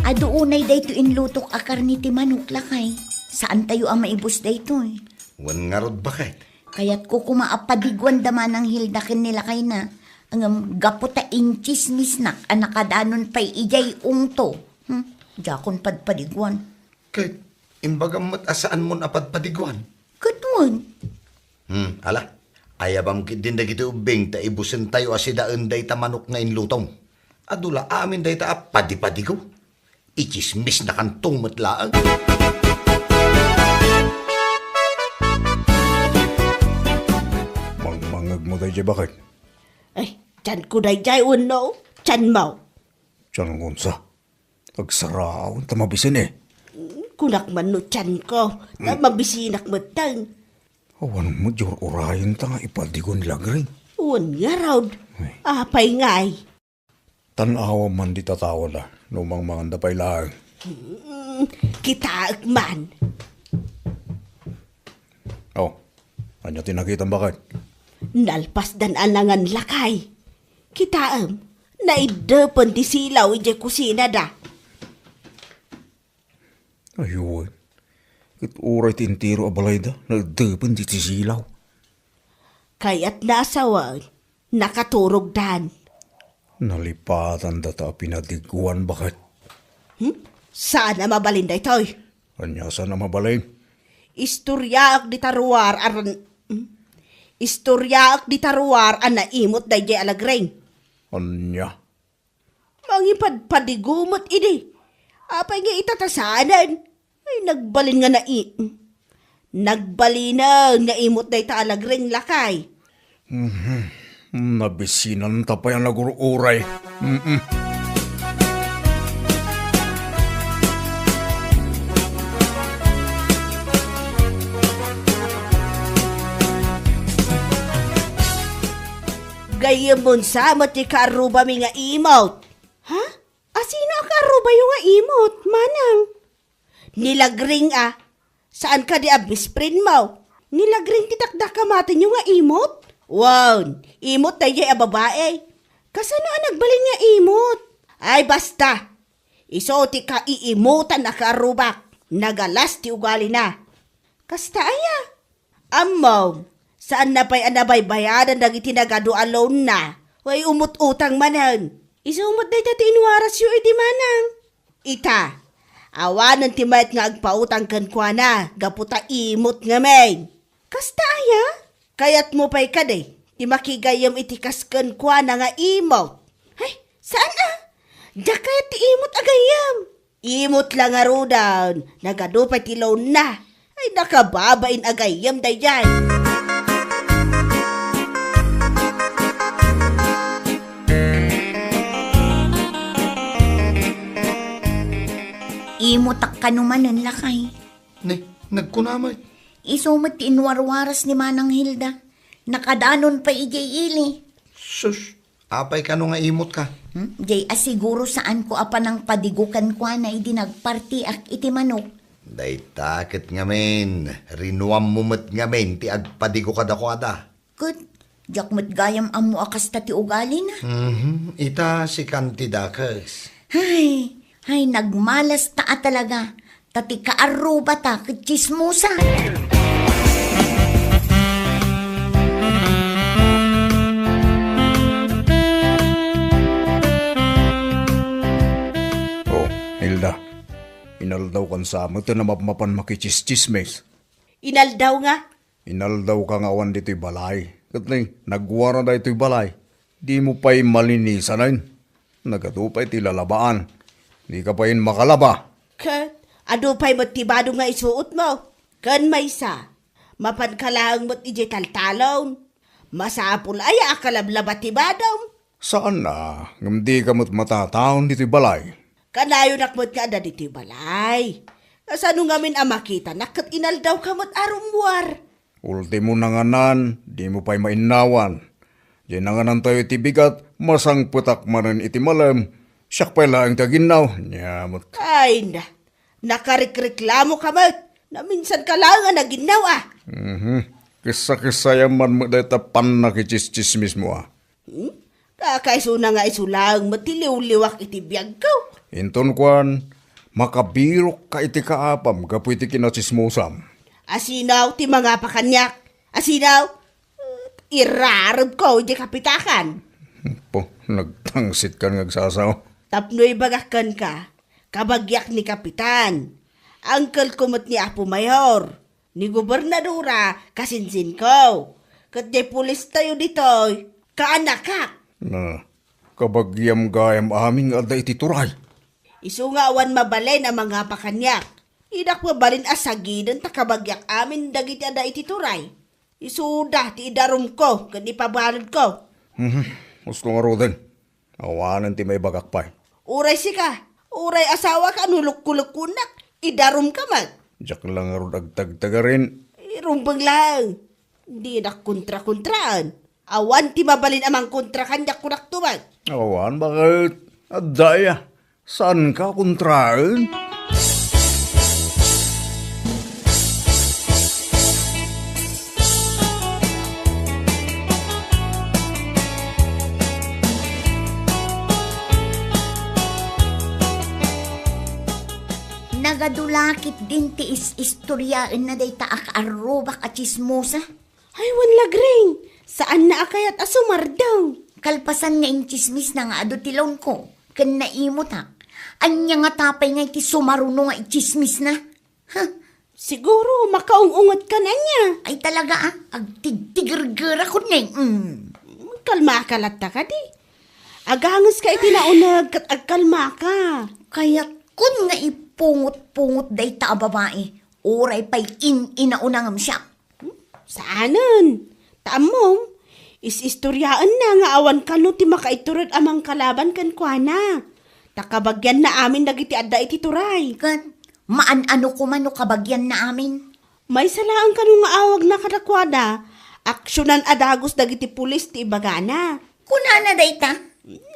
Adu unay daytoy inlutok a karne ti manok, lakay. Saantayo a maibus daytoy. Wen ngarud, baket. Kayatko koma a padiguan da Manang Hilda ken ni lakayna, ngem gapu ta intsismisnak a nakadanon pay idiay ungto. Hmm, diakon padpadiguan. Ket imbagam met a saanmon a padpadiguan? Ket wen. Hmm, ala, ayabam ketdin dagiti ubbing ta ibusentayo a sidaen dayta manok nga inlutom. Adu la amin dayta a padipadigo. Itsismisnakanto met laeng. Mangmangegmo daydiay, baket? Ay, tianko daydiay wenno tianmo? Tiankonsa. Agsaraw ta mabisin, eh. Kunak man no tianko, ta mabisinak metten. Awan met ur-urayenta nga ipadigo ni Lagring. Wen ngarud. Ay. Apay ngay? Tan-awam man dita tawa da, no mangmanganda pay laeng. Hmm, kitaek man. Oh, ania ti nakitam, baket? Nalpasdan a nangan, lakay. Kitaem, naiddepen ti silaw idiay kusinada. Ay wen. Ket uray ti entero a balayda, naiddepen ti, ti silaw. Kayatna a sawen, nakaturogdan. Nalipatandata a pinadiguan, baket. Hmm? Saan a mabalin daytoy? Ania saan a mabalin? Istoriaek dita ruar a ran-, hmm? Istoriaek dita ruar a naimut daydiay a Lagring. Ania? Mangipadpadigo met idi. Apay nga ita ta saanen? Ay, nagbalin nga nai-, nagbalinen nga imot dayta a lagring, lakay. Mhm. Nabisinanta pay a nagur-uray. Mm-mm. Gayyemon sa met ti kaarrubami nga imot. Ha? Asino a kaarrubayo nga imot, manang? Ni Lagring a. Saan kadi a best friend mo? Ni Lagring ti dakdakamatenyo nga imot? Wen, imot daydiay a babae. Kasano a nagbalin nga imot? Ay, basta. Isu ti kaiimutan a kaarrubak. Nagalas ti ugalina. Kasta aya? Ammom, saanna pay a nabaybayadan dagiti nagadu a loanna, wen umut-utang manen. Isu met dayta ti inwarasyo idi, manang. Ita, awanen ti mayat nga agpautang kenkuana gapu ta imot ngamin. Kasta aya? Kayatmo pay kadi ti makigayyem iti kas kenkuana nga imot? Ay, saan a? Diak kayat ti imot a gayyem. Imot la ngaruden, nagadu pay ti loanna. Ay, nakababain a gayyem daydiay. Imotak kano manen, lakay. Ne, nagkuna met. Isu met ti inwarwaras ni Manang Hilda. Nakadanon pay idiay ili. Sus, apay kano nga imotka? Hmm? Jay, a siguro saanko a panangpadigo kenkuana idi nagpartiak iti manok. Dayta ket ngamin, rinuammo met ngamin ti agpadigo kadakuada. Ket, diak met gayam ammo a kasta ti ugalina. Mhm, ita sikan ti dakes. Hay, hay, nagmalas ta a talaga. Ta ti kaarrubata ket tsismosa. Oh, Hilda, inaldawkan sa met a mapmapan makitsistsismis. Inaldaw nga? Inaldawka nga awan ditoy balay. Ket ni, nagwara daytoy balay. Dimo pay malinisanen. Nagadu pay ti lalabaan. Dika pay makalaba. Ket, adu pay met ti badong nga isuotmo. Ken maysa, mapanka laeng met idiay taltalon. Masapul aya a kalablaba ti badong? Saan a, ngem dika met matataon ditoy balay. Kanayonak met nga adda ditoy balay. Kasano ngamin a makitanak ket inaldawka met a rummuar? Ultimo nanganan, dimo pay mainnawan. Diay nanganantayo iti bigat, masangpetak manen iti malem. Siak pay laeng ti aginnaw, nia met. Ay na, nakarikreklamoka met. Naminsanka laeng a naginnaw a. Mhm. Kissa-kissayam man met dayta pannakitsistsismismo a. Hmm? Kakaisuna nga isu laeng met ti liwliwak iti biagko. Inton kuan, makabirokka iti kaapam gapu iti kinatsismosam. Asino ti mangapa kaniak? Asino? Irarebko idiay kapitakan. Po, nagtangsit kan nga agsasao. Tapno ibagak kenka, kabagiak ni Kapitan. Angkelko met ni Apo Mayor. Ni gobernadora, kasinsinko. Ket diay pulistayo ditoy, kaanakak. Na, kabagiam gayam amin nga adda iti turay. Isu nga awan mabalin a mangapa kaniak. Idak mabalin a sagiden ta kabagiak amin dagiti adda iti turay. Isuda ti idarumko ken ipabaludko. Mhm. Husto ngaruden. Awanen ti maibagak pay. Uray sika, uray asawaka a no lukkolukkonak, idarumka met. Diak la ngarud agtagtagarin. Irumbeng laeng. Dinak kontrakontraan. Awan ti mabalin a mangkontra kaniak, kunak tumet. Awan, baket? Adda aya. Saanka kontraen? Nagadu la ketdin ti is-istoriaenna dayta a kaarrubak a tsismosa. Ay, wen, Lagring, saanna a kayat a sumardeng. Kalpasan nga intsismisna nga adu ti lawnko ken naimutak, ania ngata pay nga iti sumaruno nga itsismisna? Huh. Siguro, makaung-unget ka na niya. Ay, talaga, ah. Agtigtigergerakon, eh. Mm. Kalmaka latta kadi. Agangeska iti nauneg ket agkalmaka. Kayatkon nga ipungot-pungot dayta a babai. Uray pay in-inauna ngem siak. Saanen. Ta ammom, is-istoriaenna nga awan kano ti makaitured a mangkalaban kenkuana. Ta kabagianna amin dagiti adda iti turay. Ket maan-ano koma no kabagianna amin? Maysa laeng kano nga awagna kadakuada, aksionan a dagus dagiti pulis ti ibagana. Kunana dayta?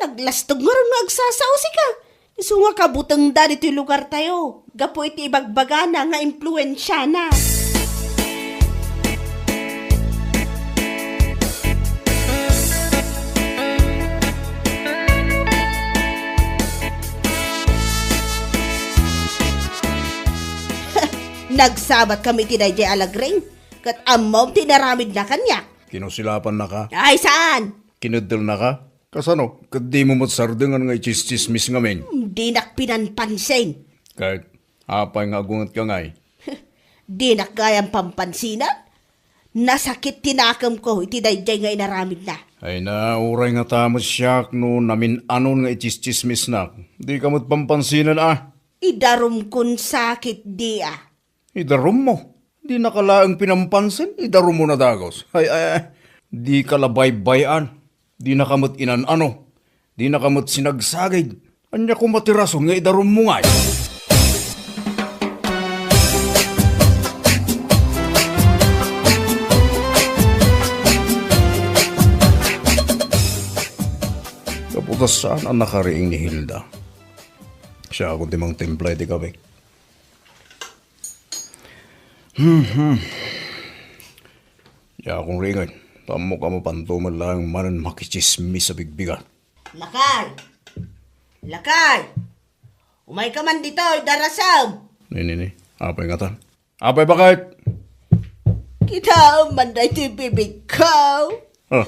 Naglastog ngarud nga agsasausika. Isu nga kabutengda ditoy lugartayo, gapu iti ibagbagana nga impluensiana. Nagsabat kami iti daydiay a lagring, ket ammom ti inaramidna kaniak. Kinusilapannaka? Ay, saan? Kineddelnaka? Kasano? Ket dimo met sardengan nga itsistsismis ngamin? Dinak pinanpansin. Ket apay nga agungetka ngay? Dinak gayam pampansinan? Nasakit ti nakemko iti daydiay nga inaramidna. Ay na, uray ngata met siak no namin-anon nga itsistsismisnak. Dika met pampansinan a. Idarumkon sakit, di a. Idarummo? Dinaka laeng pinampansin, idarummo na dagus. Ay, ay, ay. Dika la baybay-an. Dinaka met inan-ano. Dinaka met sinagsagid. Ania koma ti rason nga idarummo ngay? Gapu ta saan a nakariing ni Hilda. Siakon ti mangtimpla iti kape. Hmm, hmm. Diakon ringen. Ammok a mapanto met laeng manen makitsismis a bigbigat. Lakay! Lakay! Umayka man ditoy, darasem! Ni, ni, ni. Apay ngatan? Apay, bakit? Kitaem man daytoy bibigko. Ah,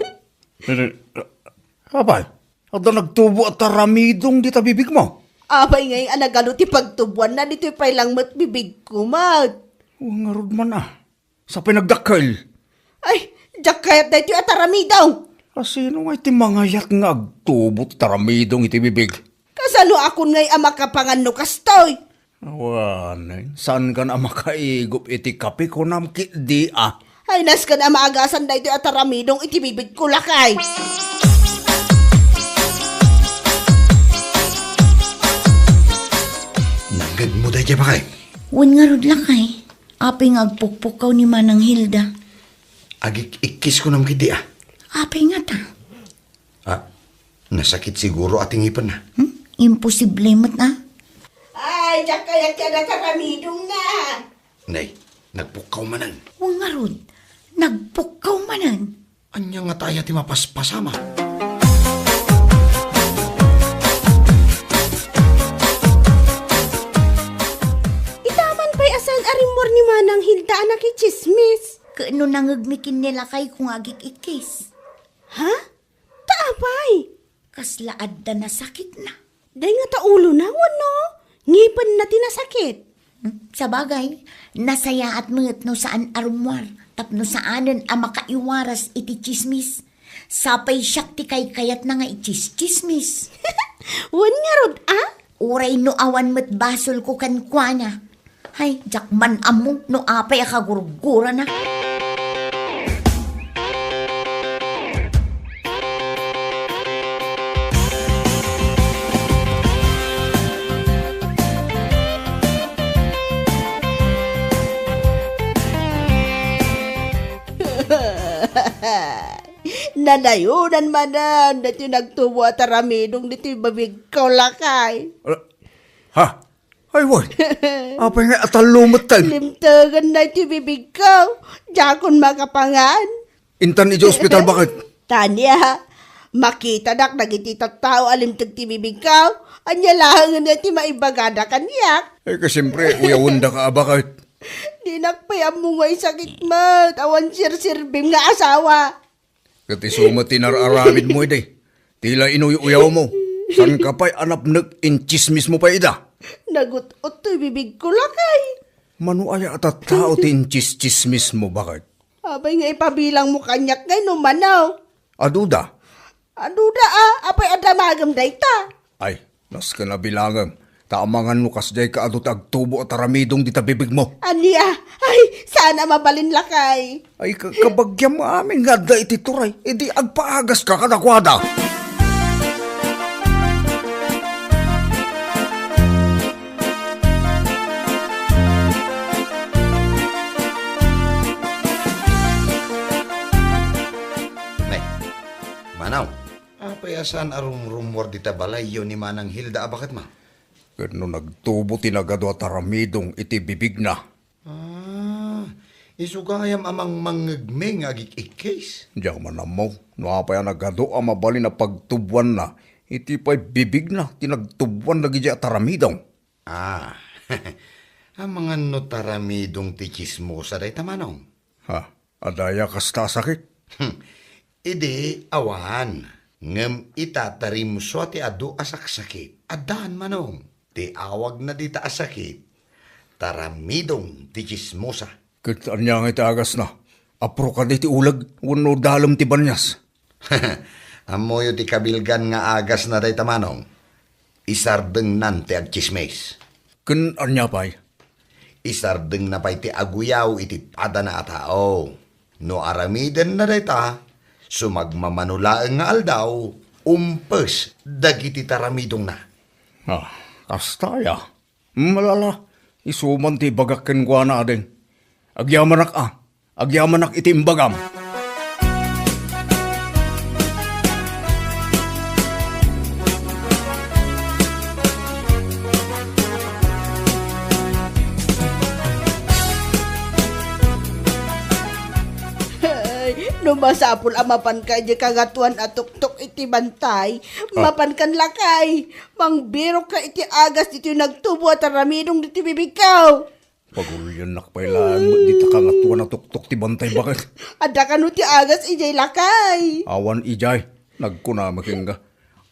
ni, ni. Apay? Adda nagtubo a taramidong dita bibigmo? Apay ngay a nagano ti pagtubuanna ditoy pay lang met bibigko met. O, ngarud man a. Sapay nagdakkel. Ay, diak kayat daytoy a taramidong. Asino ngay ti mangayat nga agtubo ti taramidong iti bibig? Kasano akon ngay a makapangan no kastoy? Awanen, saankan a makaigup iti kape, kunam, ket di a. Ay, nasken a maagasan daytoy a taramidong iti bibigko, lakay. Nangngegmo daydiay, bakit? Wen ngarud, lakay. Apay nga agpukpukkaw ni Manang Hilda? Agik-ikkis kunam ket di a. Apay ngata? Ah, nasakit siguro a ti ngipenna. Hmm? Imposible met a. Ay, diak kayat ti adda taramidongna. Nay, nagpukkaw manen. Wen ngarud, nagpukkaw manen. Ania ngata aya ti mapaspasama? Ita man pay a saan a rimmuar ni Manang Hilda a nakitsismis. Ket no nangngegmi ken ni lakayko nga agik-ikkis. Ha? Ta apay? Kasla adda nasakitna. Dayta ulona wenno ngipenna ti nasakit? Hmm, sabagay, nasayaat met no saan a rummuar tapno saanen a makaiwaras iti tsismis. Sapay siak ti kaykayatna nga itsistsismis. Wen ngarud a? Uray no awan met basolko kenkuana. Hay, diak man ammo no apay a kagurgurana. Nanayonan manen daytoy nagtubo a taramidong ditoy bibigko, lakay. Ah, ha? Ay, wen. Apay nga atallo met tayo? Limtegenna iti bibigko. Diakon makapangan. Intan iti ospital, bakit? Tania, makitadak dagiti tattao a limteg ti bibigko. Ania laengen ti maibagada kaniak? Eh, ka siyempre, uyawendaka a bakit? Dinak pay ammo nga isakit met. Awan serserbim nga asawa. Ket isu met ti nar-aramidmo idi. Ti la inuy-uyawmo. Saanka pay a napnek, intsismismo pay ida. Nagut-ot toy bibigko, lakay. Mano aya a tattao ti intsistsismismo, bakit? Apay nga ipabilangmo kaniak ngay no mano? Aduda. Ano da, a? Apay a damagem dayta? Ay, nasken a bilangem. Ta amangan no kasdiay ka adu ti agtubo a taramidong dita bibigmo. Ania? Ay, saan a mabalin, lakay. Ay, ka-, kabagiam amin nga adda iti turay. Idi agpaagaska kadakuada. Nay, Manong, apay a saan a rumrummuar dita balayyo ni Manang Hilda a baketmo? Ket no nagtubo ti nagadu a taramidong iti bibigna. Ah, isu gayam a mangmangngegmi nga agik-ikkis. Diak man ammo no apay a nagadu a mabalin a pagtubuanna iti pay bibigna ti nagtubuan dagiti a taramidong. Ah, amangan no taramidong ti tsismosa dayta, Manong? Ha? Adda aya kasta a sakit? Hmm. Idi awan, ngem ita ta rimsua ti adu a saksakit. Addaan, Manong. Ti awagna dita a sakit, taramidong ti tsismosa. Ket ania ngay ti agasna? Apro kadi ti uleg wenno dalem ti banias? Ammoyo ti kabilgan nga agasna dayta, Manong. Isardengnan ti agtsismis. Ken ania pay? Isardengna pay ti aguyaw iti padana a tao. No aramidenna dayta, sumagmamano laeng nga aldaw, umpes dagiti taramidongna. Ah, kasta aya? Malala, isu man ti ibagak kenkuana, ading. Agyamanak a, agyamanak iti imbagam. Ay, no masapul a mapanka idiay kangatoan a tuktok iti bantay, Ah. mapankan lakay. Mangbirokka iti agas ditoy nagtubo a taramidong ditoy bibigko. Paguliannak pay laeng met dita kangatoan a tuktok ti bantay, baket. Adda kano ti agas idiay, lakay? Awan idiay. Nagkunam kenka.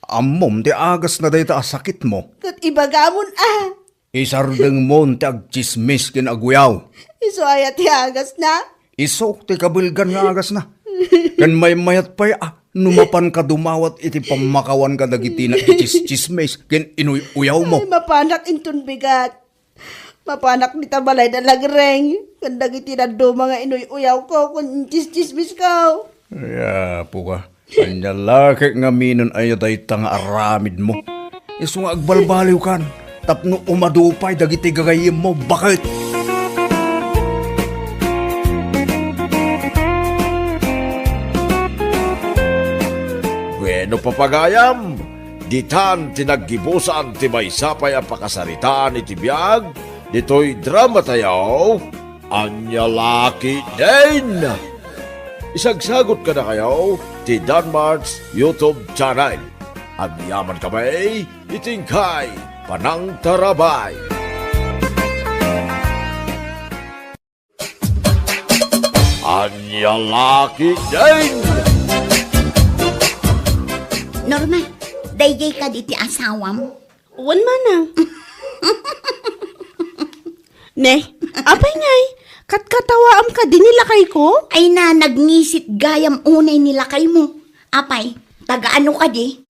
Ammom ti agasna dayta a sakitmo. Ket ibagamon a. Isardengmon ti agtsismis ken aguyaw. Isu aya ti agasna? Isu ti kabilgan nga agasna. Ken maymayat pay a no mapanka dumawat iti pammakawan kadagiti nagtsismis ken inuy-uyawmo. Ay, mapanak inton bigat. Mapanak dita balay da Lagreng ken dagiti dadduma nga inuy-uyawko ken intsistsismisko. Ay, apo ka. Ania la ket ngamin aya dayta nga aramidmo? Isu nga agbalbaliwkan tapno umadu pay dagiti gagayyemmo, baket. Bueno, papagayam, ditan ti naggibusan ti maysa pay a pakasaritaan iti biag ditoy dramatayo, Ania la ketdin. Isagsagut kadakayo ti Danmart's YouTube channel. Agyamankami iti inkay panangtarabay. Ania la ketdin. Norma, daydiay kadi ti asawam? Wen, manang. Ne, apay ngay, katkatawaam kadi ni lakayko? Ay na, nagngisit gayam unay ni lakaymo. Apay, taga ano kadi?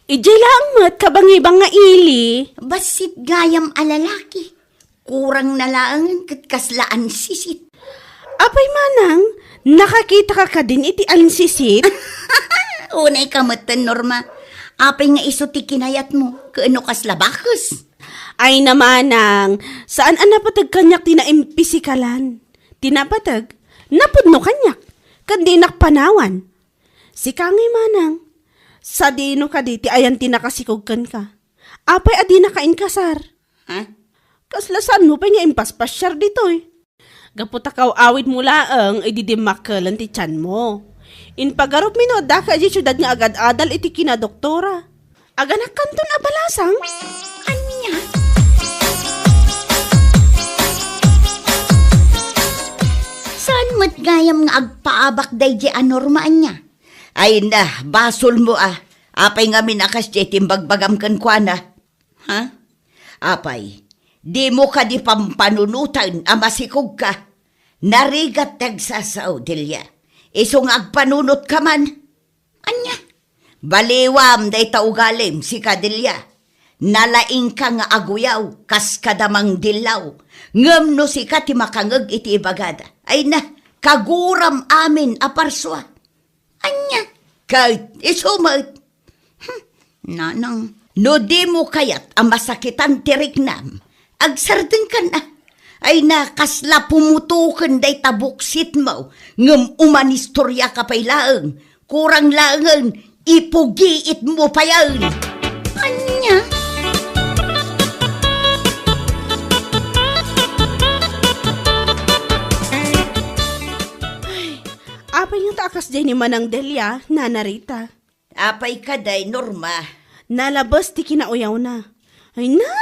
Idiay laeng met kabangibang nga ili. Bassit gayam a lalaki. Kurang na laengen ket kasla ansisit. Apay manang, nakakitaka kadin iti ansisit? Unay ka metten, Norma. Apay nga isu ti kinayatmo, ken no kasla bakes? Ay na manang, saan a napateg kaniak ti naimpisikalan. Ti napateg, napudno kaniak, ken dinak panawan. Sika ngay manang, sadino kadi ti ayan ti nakasikog kenka? Apay a dinaka inkasar? Ha? Kasla saanmo pay nga impaspasiar ditoy? Gapu ta kaw-awidmo laeng idi dimmakkelen ti tianmo. Impagarupmi no addaka idiay siudad nga agad-adal iti kinadoktora. Aganakkanton a balasang? Ania? Saan met gayam nga agpaabak daydiay a Norma, ania? Ay na, basolmo a. Apay ngamin a kasdiay ti imbagbagam kenkuana? Ha? Apay, dimo kadi pampanunoten a masikogka? Narigat ti agsasao, Delia. Isu nga agpanunotka man. Ania? Baliwam dayta ugalim, sika Delia. Nalaingka nga aguyaw, kas kada mangdillaw. Ngem no sika ti makangeg iti ibagada, ay na, kaguram amin a parsua. Ania? Ket isu met. Hmm, nanang, no dimo kayat a masakitan ti riknam, agsardengkan a. Ay na, kasla pumutoken dayta buksitmo, ngem umanistoriaka pay laeng. Kurang laengen, ipugiitmo payen. Ania? Ay, apay nga ta a kasdiay ni Manang Delia, Nana Rita? Apay kadi, Norma? Nalabes ti kinauyawna. Ay na,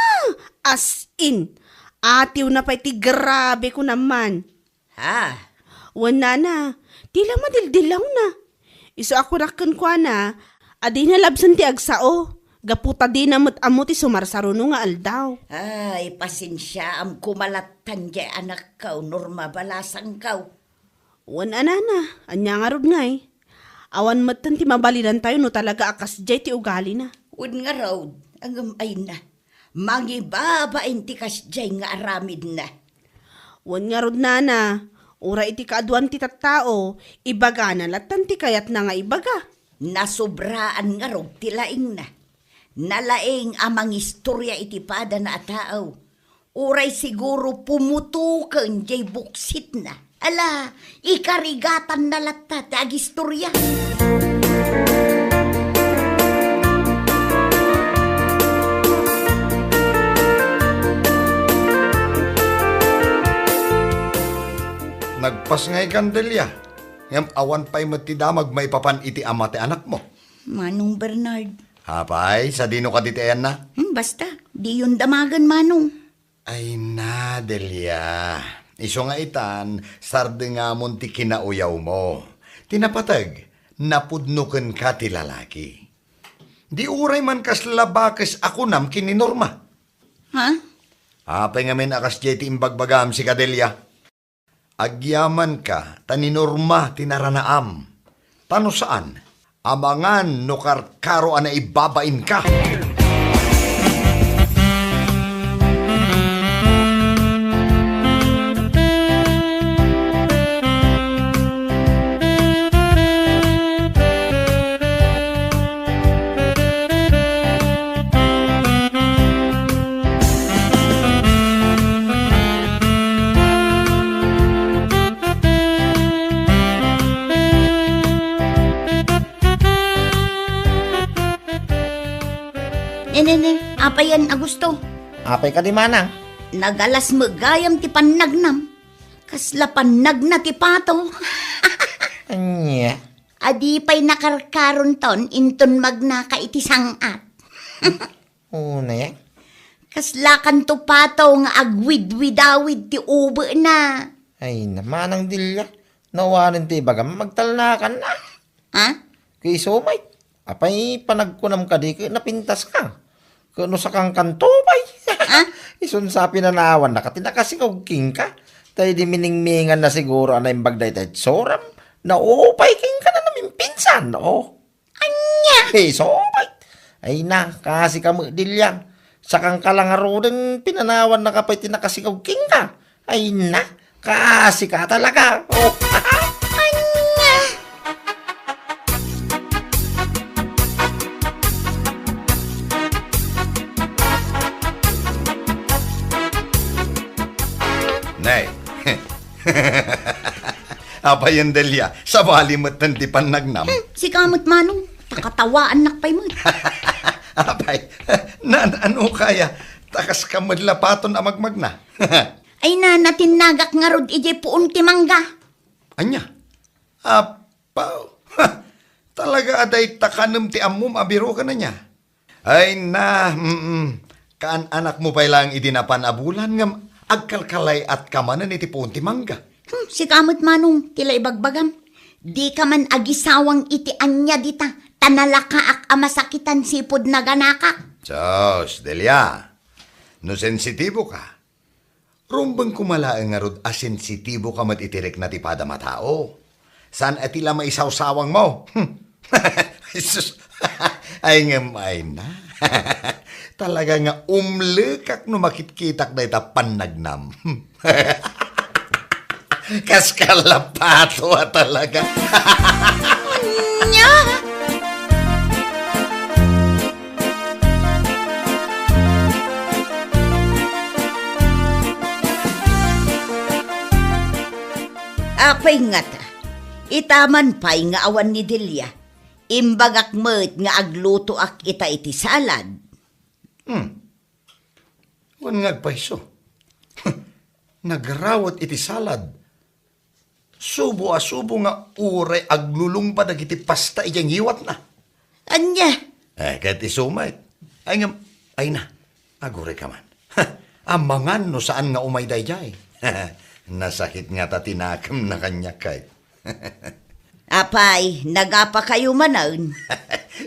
as in, atiwna pay ti grabe ko naman. Ha? Wen, Nana, ti la madildillawna. Isu a kunak kenkuana, a dina labsen ti agsao, gapu ta dina met ammo ti sumarsaruno nga aldaw. Ay, pasensiaam koma lattan diay anakko, Norma, balasangko. Wen a, Nana, ania ngarud ngay? Awan metten ti mabalidantayo no talaga a kasdiay ti ugalina. Wen ngarud, ngem ay na, mangibabain ti kasdiay nga aramidna. Wen ngarud, Nana, uray iti kaaduan ti tattao, ibagana lattan ti kayatna nga ibaga. Nasobraan ngarud ti laingna. Nalaing a mangistoria iti padana a tao. Uray siguro pumutoken diay buksitna. Ala, ikarigatanna latta ti agistoria. Nagpasngaykan, Delia, ngem awan pay met ti damag maipapan iti ama ti anakmo. Manong Bernard. Apay, sadino kadi ti ayanna? Hmm, basta, diyon damagen, Manong. Ay na, Delia. Isu nga itan, sardengamon ti kinauyawmo. Ti napateg, napudno kenka ti lalaki. Di uray man kasla bakes a kunam ken ni Norma. Ha? Apay ngamin a kasdiay ti imbagbagam, sika Delia? Agyamanka ta ni Norma ti naranaam. Ta no saan, amangan no karkaro a naibabainka. Ne, ne, ne, apay yan, Augusto? Apay kadi, Manang? Nagalas met gayam ti pannagnam. Kasla pannagna ti pato. Ania? Adi pay nakarkaronton inton magnaka iti sang-at. Unay, eh. Kaslakanto pato nga agwidwidawid ti ubena. Ay, na, Manang Delia, no awanen ti ibagam, magtalnakan na. Ha? Kay isu met, apay panagkunam kadi ket napintaska? Ket no sakangkanto pay? Ha? Isun sa pinanawannaka ti nakasikaw kenka. Ta idi miningminganna siguro a naimbag dayta itsuram, naupay kenka na namimpinsan, o. Ania? Isu met. Ay na, kasika met, Delia. Sakangka la ngaruden, pinanawannaka pay ti nakasikaw kenka. Ay na, kasika talaga. O. Ania? Nay. Apay, Delia, sabali metten ti pannagnam. Hmm, sika met, Manong. Ta katawaannak pay met. Apay, na, ano kaya? Ta kaska met la paton a magmagna. Ay na, natinnagak ngarud idiay puon ti mangga. Ania? Apaw. Talaga a dayta kanem ti ammom a biro ken ania? Ay na, mm. Kaan-anakmo pay laeng idi napan a bulan ngem agkalkalay-atka manen iti puon ti mangga. Hmm, sika met, Manong, ti la ibagbagam. Dika man agisawang iti ania dita, ta nalakaak a masakitan sipud naganakak. Sus, Delia. No sensitibo ka, rumbeng koma laeng ngarud a sensitibo ka met iti rikna ti padam a tao. Saan a ti la maisawsawangmo. Jesus. Ay ngem, ay na. Talaga nga umlekak no makitkitak dayta pannagnam. Kas kalapato a talaga. Nya? Apay ngata, itaman pay nga awan ni Delia, imbagak met nga aglutoak ita iti salad. Hmm. Wen nga agpayso. Nagrawet iti salad. Subo a subo nga uray aglulungba dagiti pasta idiay ngiwatna. Ania? Eh, ket isu met. Ay ngem, ay na, agurayka man. Amangan no saan nga umay daydiay. Nasakit ngata ti nakemna kaniak, ket. Apay, nagapakayo manen?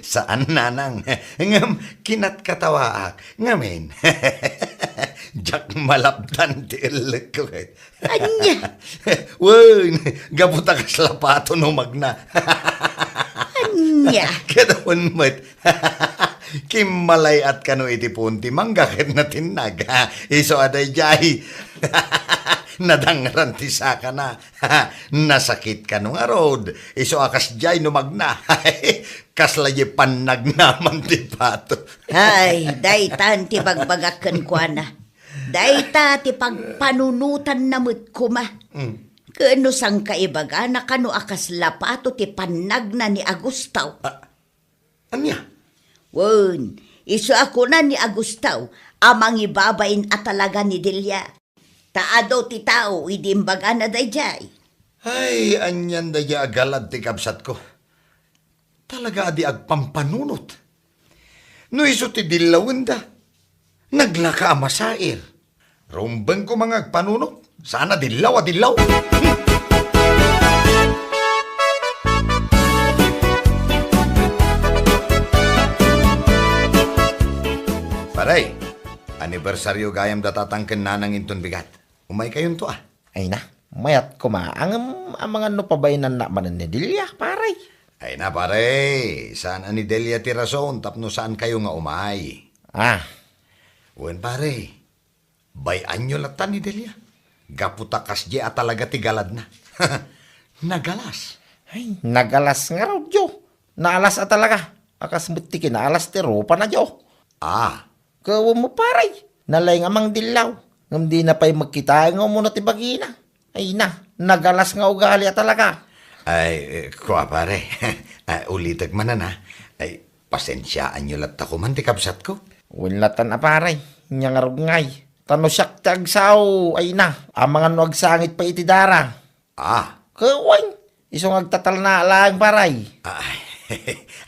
Saan, nanang. Ngem, kinatkatawaak. Ngamin, diak malapdan ti ellekko, ket. Ania? Wen, gapu ta kasla pato no magna. Ania? Ket wen met, kimmalay-at kano iti puon ti mangga ket natinnag. Isu a daydiay. Nadangran ti sakana. Nasakit kano ngarud. Isu a kasdiay no magna. Kasla diay pannagnaman ti pato. Ay, daytan ti bagbagak kenkuana. Dayta ti pagpanunotanna met koma. Mm. Ken no saan kaibagana kano a kasla pato ti pannagna ni Agustaw. Ah, ania? Wen, isu a kuna ni Agustaw a mangibabain a talaga ni Delia. Ta adu ti tao idi imbagana daydiay. Ay, anian daydiay a galad ti kabsatko. Talaga a di agpampanunot. No isu ti dillawenda, naglaka a masair. Rumbeng koma nga agpanunot, saan a dillaw a dillaw. Pare, anibersario gayam da tatang ken nanang inton bigat. Umaykayonto, a. Ay na, mayat koma, ngem amangan no pabainannak manen ni Delia, pare. Ay na, pare, saan a ni Delia ti rason tapno saankayo nga umay. Ah. Wen, pare, bay-anyo latta ni Delia. Gapu ta kasdiay a talaga ti galadna. Nagalas. Ay, nagalas ngarud, jo. Naalas a talaga. A kas met ti kinaalas ti rupana, jo. Ah. Ket wen mo, pare, nalaing a mangdillaw, ngem dina pay met kitaen nga umuna ti bagina. Ay na, nagalas nga ugali a talaga. Ay, eh, kua, pare. Ah, ulitek manen, a. Ay, pasensiaanyo latta koman ti kabsatko. Wen latan a, pare, nia ngarud ngay. Ta no siak ti agsao, ay na, amangan no agsangit pay iti dara. Ah. Ket wen, isu nga agtatalna laeng, pare. Ay,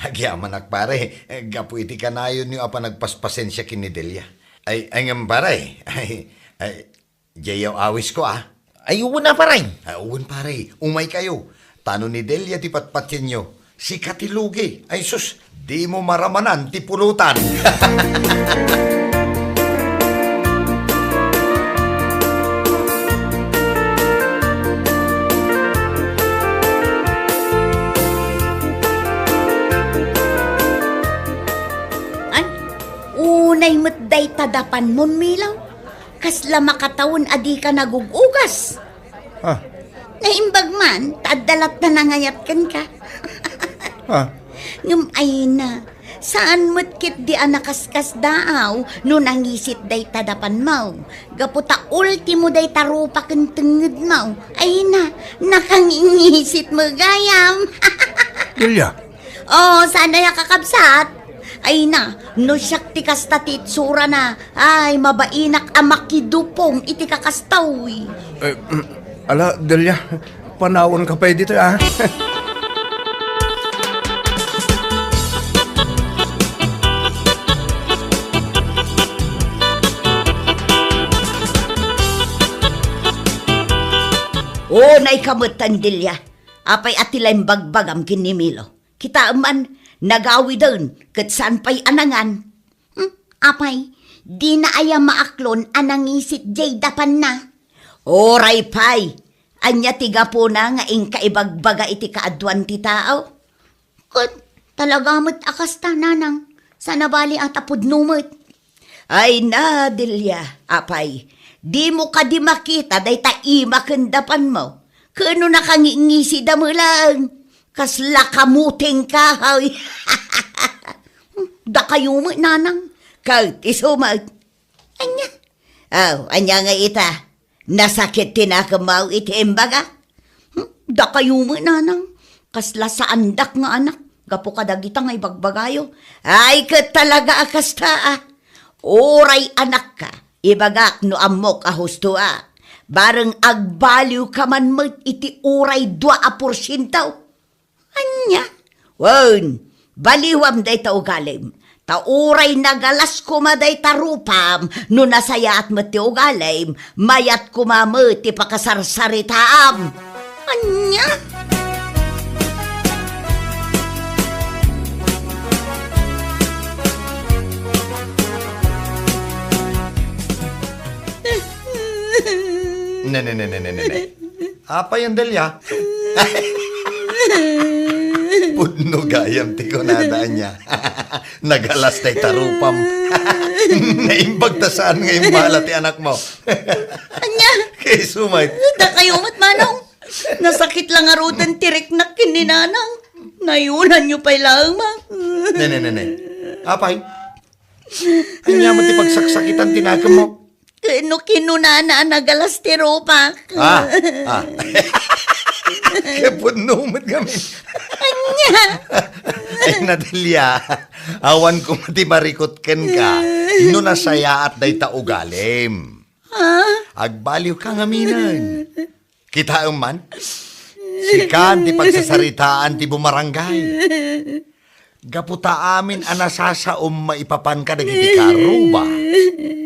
agyamanak, pare, gapu iti kanayonyo a panagpaspasensia ken ni Delia. Ay, ay ngem, pare, ay, ay, diayyo awisko, a. Ay, wen a, pare. Ay, wen, pare, umaykayo. Ta no ni Delia ti patpatienyo, sika ti lugi. Ay, sus, dimo maramanan ti pulutan. Ay, unay met dayta dapanmon, Milo. Kasla makatawen a dika nagug-ugas. Ah. Naimbag man, ta adda latta nangayat kenka. Ah. Ngem ay na, saan met ketdi a nakaskasdaaw no nangisit dayta dapanmo. Gapu ta ultimo dayta rupa ken tengngedmo. Ay na, nakangingisit met gayam. Delia, Oh, saan aya, kakabsat? Ay na, no siak ti kasta ti itsurana, ay, mabainak a makidupong iti kakastaw. Eh, mm, ala, Delia, panawanka pay ditoy, a. Unayka metten, Delia. Apay a ti la imbagbagam ken ni Milo? Kitaem man, nagawiden, ket saan pay a nangan. Hmm, apay, dina aya maaklon a nangisit diay dapanna? Uray pay, ania ti gapuna nga inka ibagbaga iti kaaduan ti tao? Ket Talaga met a kasta, nanang. Saan a bali a ta pudno met. Ay na, Delia, apay, dimo kadi makita dayta ima ken dapanmo? Ken no nakangingisida met laeng, kasla kamutengka, hay. Dakayo met, nanang. Ket isu met. Ania? Aw, ania nga ita? Nasakit ti nakemmo iti imbagak? Hmm? Dakayo met, nanang. Kasla saandak nga anak. Gapu kadagita nga ibagbagayo. Ay, ket talaga a kasta, a. Uray anakka, ibagak no ammok a husto, a. Bareng agbaliwka man met iti uray dua a porsiento. Ania? Wen, baliwam dayta ugalim. Ta uray nagalas koma dayta rupam, no nasayaat met ti ugalim, mayat koma met ti pakasarsaritaam. Ania? Ne, ne, ne, ne, ne, ne, ne. Apay, Delia? Pudno gayam ti kunada, ania. Nagalas dayta rupam. Naimbag ta saan nga imbala ti anakmo. Ania? Kayso met. Dakayo met, manong. Nasakit la ngaruden ti riknak ken ni nanang. Nayunanyo pay laeng, ma. Ne, ne, ne, ne. Apay? Ania met ti pagsaksakitan ti nakemmo? Ken no kinunana a nagalas ti rupak. Ah, ah. Ket pudno met ngamin. Ania? Ay, Delia, awan koma ti marikut kenka. No nasayaat dayta ugalim. Ha? Agbaliwka ngaminen. Kitaem man, sikan ti pagsasaritaan ti bumarangay. Gapu ta amin a nasasaom maipapan kadagiti karuba,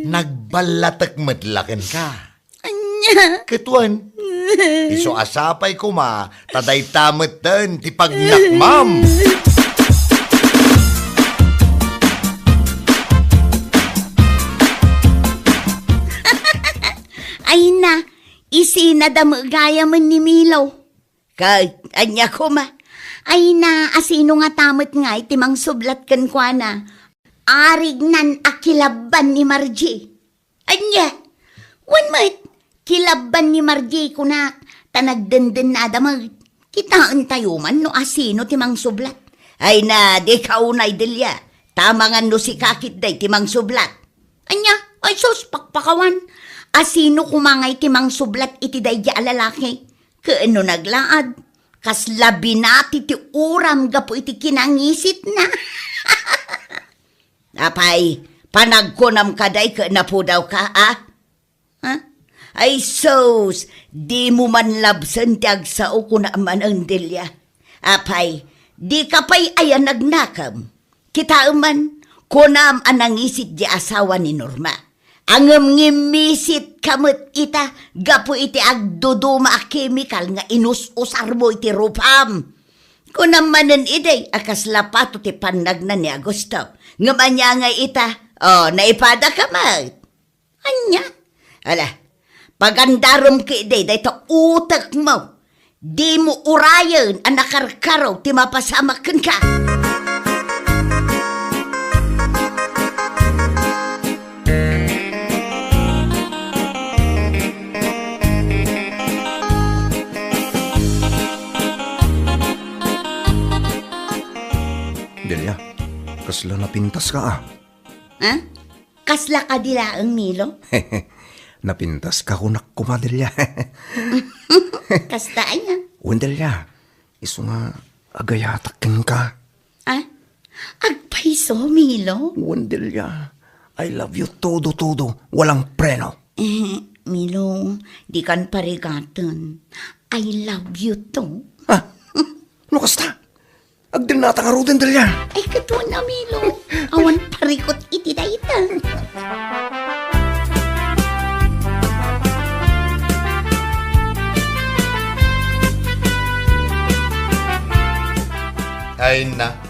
nagballatek met la kenka. Ania? Ket wen, isu a sapay koma ta dayta metten ti pagnakmam. Ay na, isinada met gayamen ni Milo. Ket ania koma? Ay na, asino ngata met ngay ti mangsublat kenkuana? Arignan a kilabban ni Margie. Ania? Wen met, kilabban ni Margie kunak, ta nagdendennada met. Kitaentayo man no asino ti mangsublat. Ay na, dika unay, Delia. Tamangan no sika ketdi ti mangsublat. Ania? Ay sus, pakpakawan. Asino koma ngay ti mangsublat iti daydi a lalaki? Ken no naglaad, kasla binati ti uram gapu iti kinangisitna. Apay, panagkunam kadi ket napudawka, a? Ha? Ay sus, dimo man labsen ti agsao, kuna manen, Delia. Apay, dika pay aya nagnakem? Kitaem man, kunam a nangisit di asawa ni Norma. Ngem ngimmisit ka met ita gapu iti agduduma a kemikal nga inus-usarmo iti rupam. Kunam manen idi a kasla pato ti pannagna ni Augusto. Ngem ania nga ita? O, naipada ka met. Ania? Ala, pagandarem ketdi dayta utekmo. Dimo urayen a nakarkaro ti mapasamak kenka. Delia, kasla napintaska, a. Ha? Kasla kadi laeng, Milo? Napintaska kunak koma, Delia. Kasta aya? Wen, Delia. Isu nga agayatak kenka. Ah? Agpayso, Milo? Wen, Delia. I love you todo, todo. Walang preno. Eh, Milo, dikan parigaten. I love you too. Ah? No kasta? Agdennata ngaruden, Delia. Ay, kaduana, Milo. Awan parikut iti dayta. Ay na.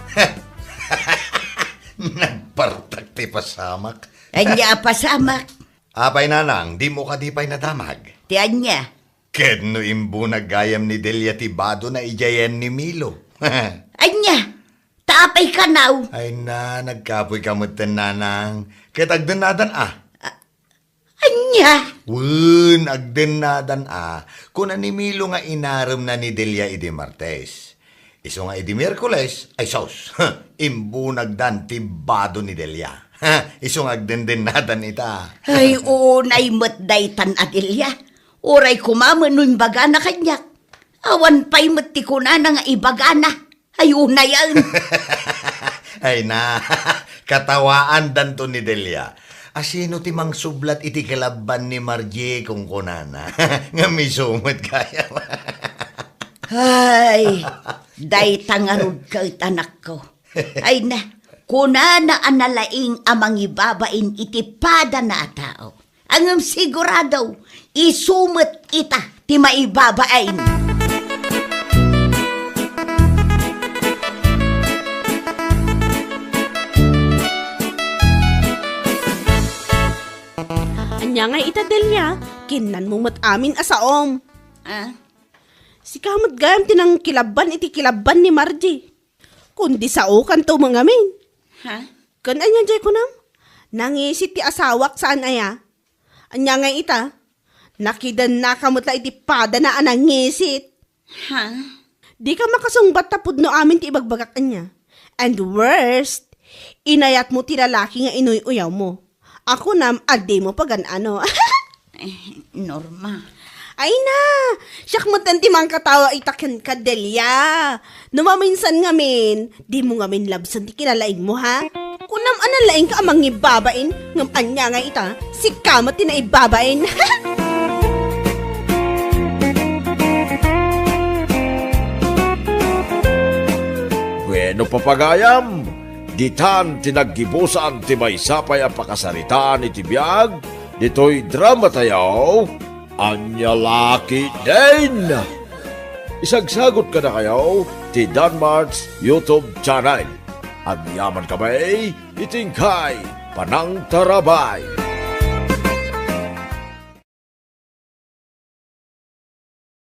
Nagpartak ti pasamak. Ania a pasamak? Apay, nanang, dimo kadi pay nadamag? Ti ania? Ket no imbunag gayam ni Delia ti badona idiay ni Milo. Ania? Ta Apay kanaw? Ay na, nagkapoy ka metten, nanang. Ket agdennadan a. Ania? Wen, agdennadan a. Kuna ni Milo nga inaremna ni Delia idi Martes. Isu nga idi Miyerkules, ay sus, imbunagdan ti bado ni Delia. Isu nga agdendennadan ita. Ay, unay met daytan a Delia. Uray koma met no imbagana kaniak. Awan pay met ti kunana nga ibagana. Ay, unayen. Ay na, katawaandanto ni Delia. Asino ti mangsublat iti kilabban ni Margie, kunkunana? Ngem isu met gayam. Ay, dayta ngarud ket, anakko. Ay na, kunana a nalaing a mangibabain iti padana a tao. Ngem sigurado, isu met ita ti maibabain. Ania ngay ita, Delia? Kinnanmo met amin a saom. Ah? Sika met gayam ti nangkilabban iti kilabban ni Margie. Kundi saokanto ngamin. Ha? Ken ania jay kunam? Nangisit ti asawak saan aya? Ania ngay ita? Nakidennaka met la iti padana a nangisit. Ha? Dika makasungbat ta pudno amin ti ibagbagak ania. And worst, inayatmo ti lalaki nga inuy-uyawmo. A kunam a dimo pagan-ano. Eh, Norma. Ay na, siak metten ti mangkatawa ita kenka, Delia. No maminsan ngamin, dimo ngamin labsen ti kinalaingmo, ha? Kunam a nalaingka a mangibabain, ngem ania nga ita, sika met ti naibabain. Bueno, papagayam, ditan ti naggibusan ti maysa pay a pakasaritaan iti biag ditoy dramatayo, Ania La Ketdin. Isagsagut kadakayo ti Danmart's YouTube channel. Agyamankami iti inkay panangtarabay.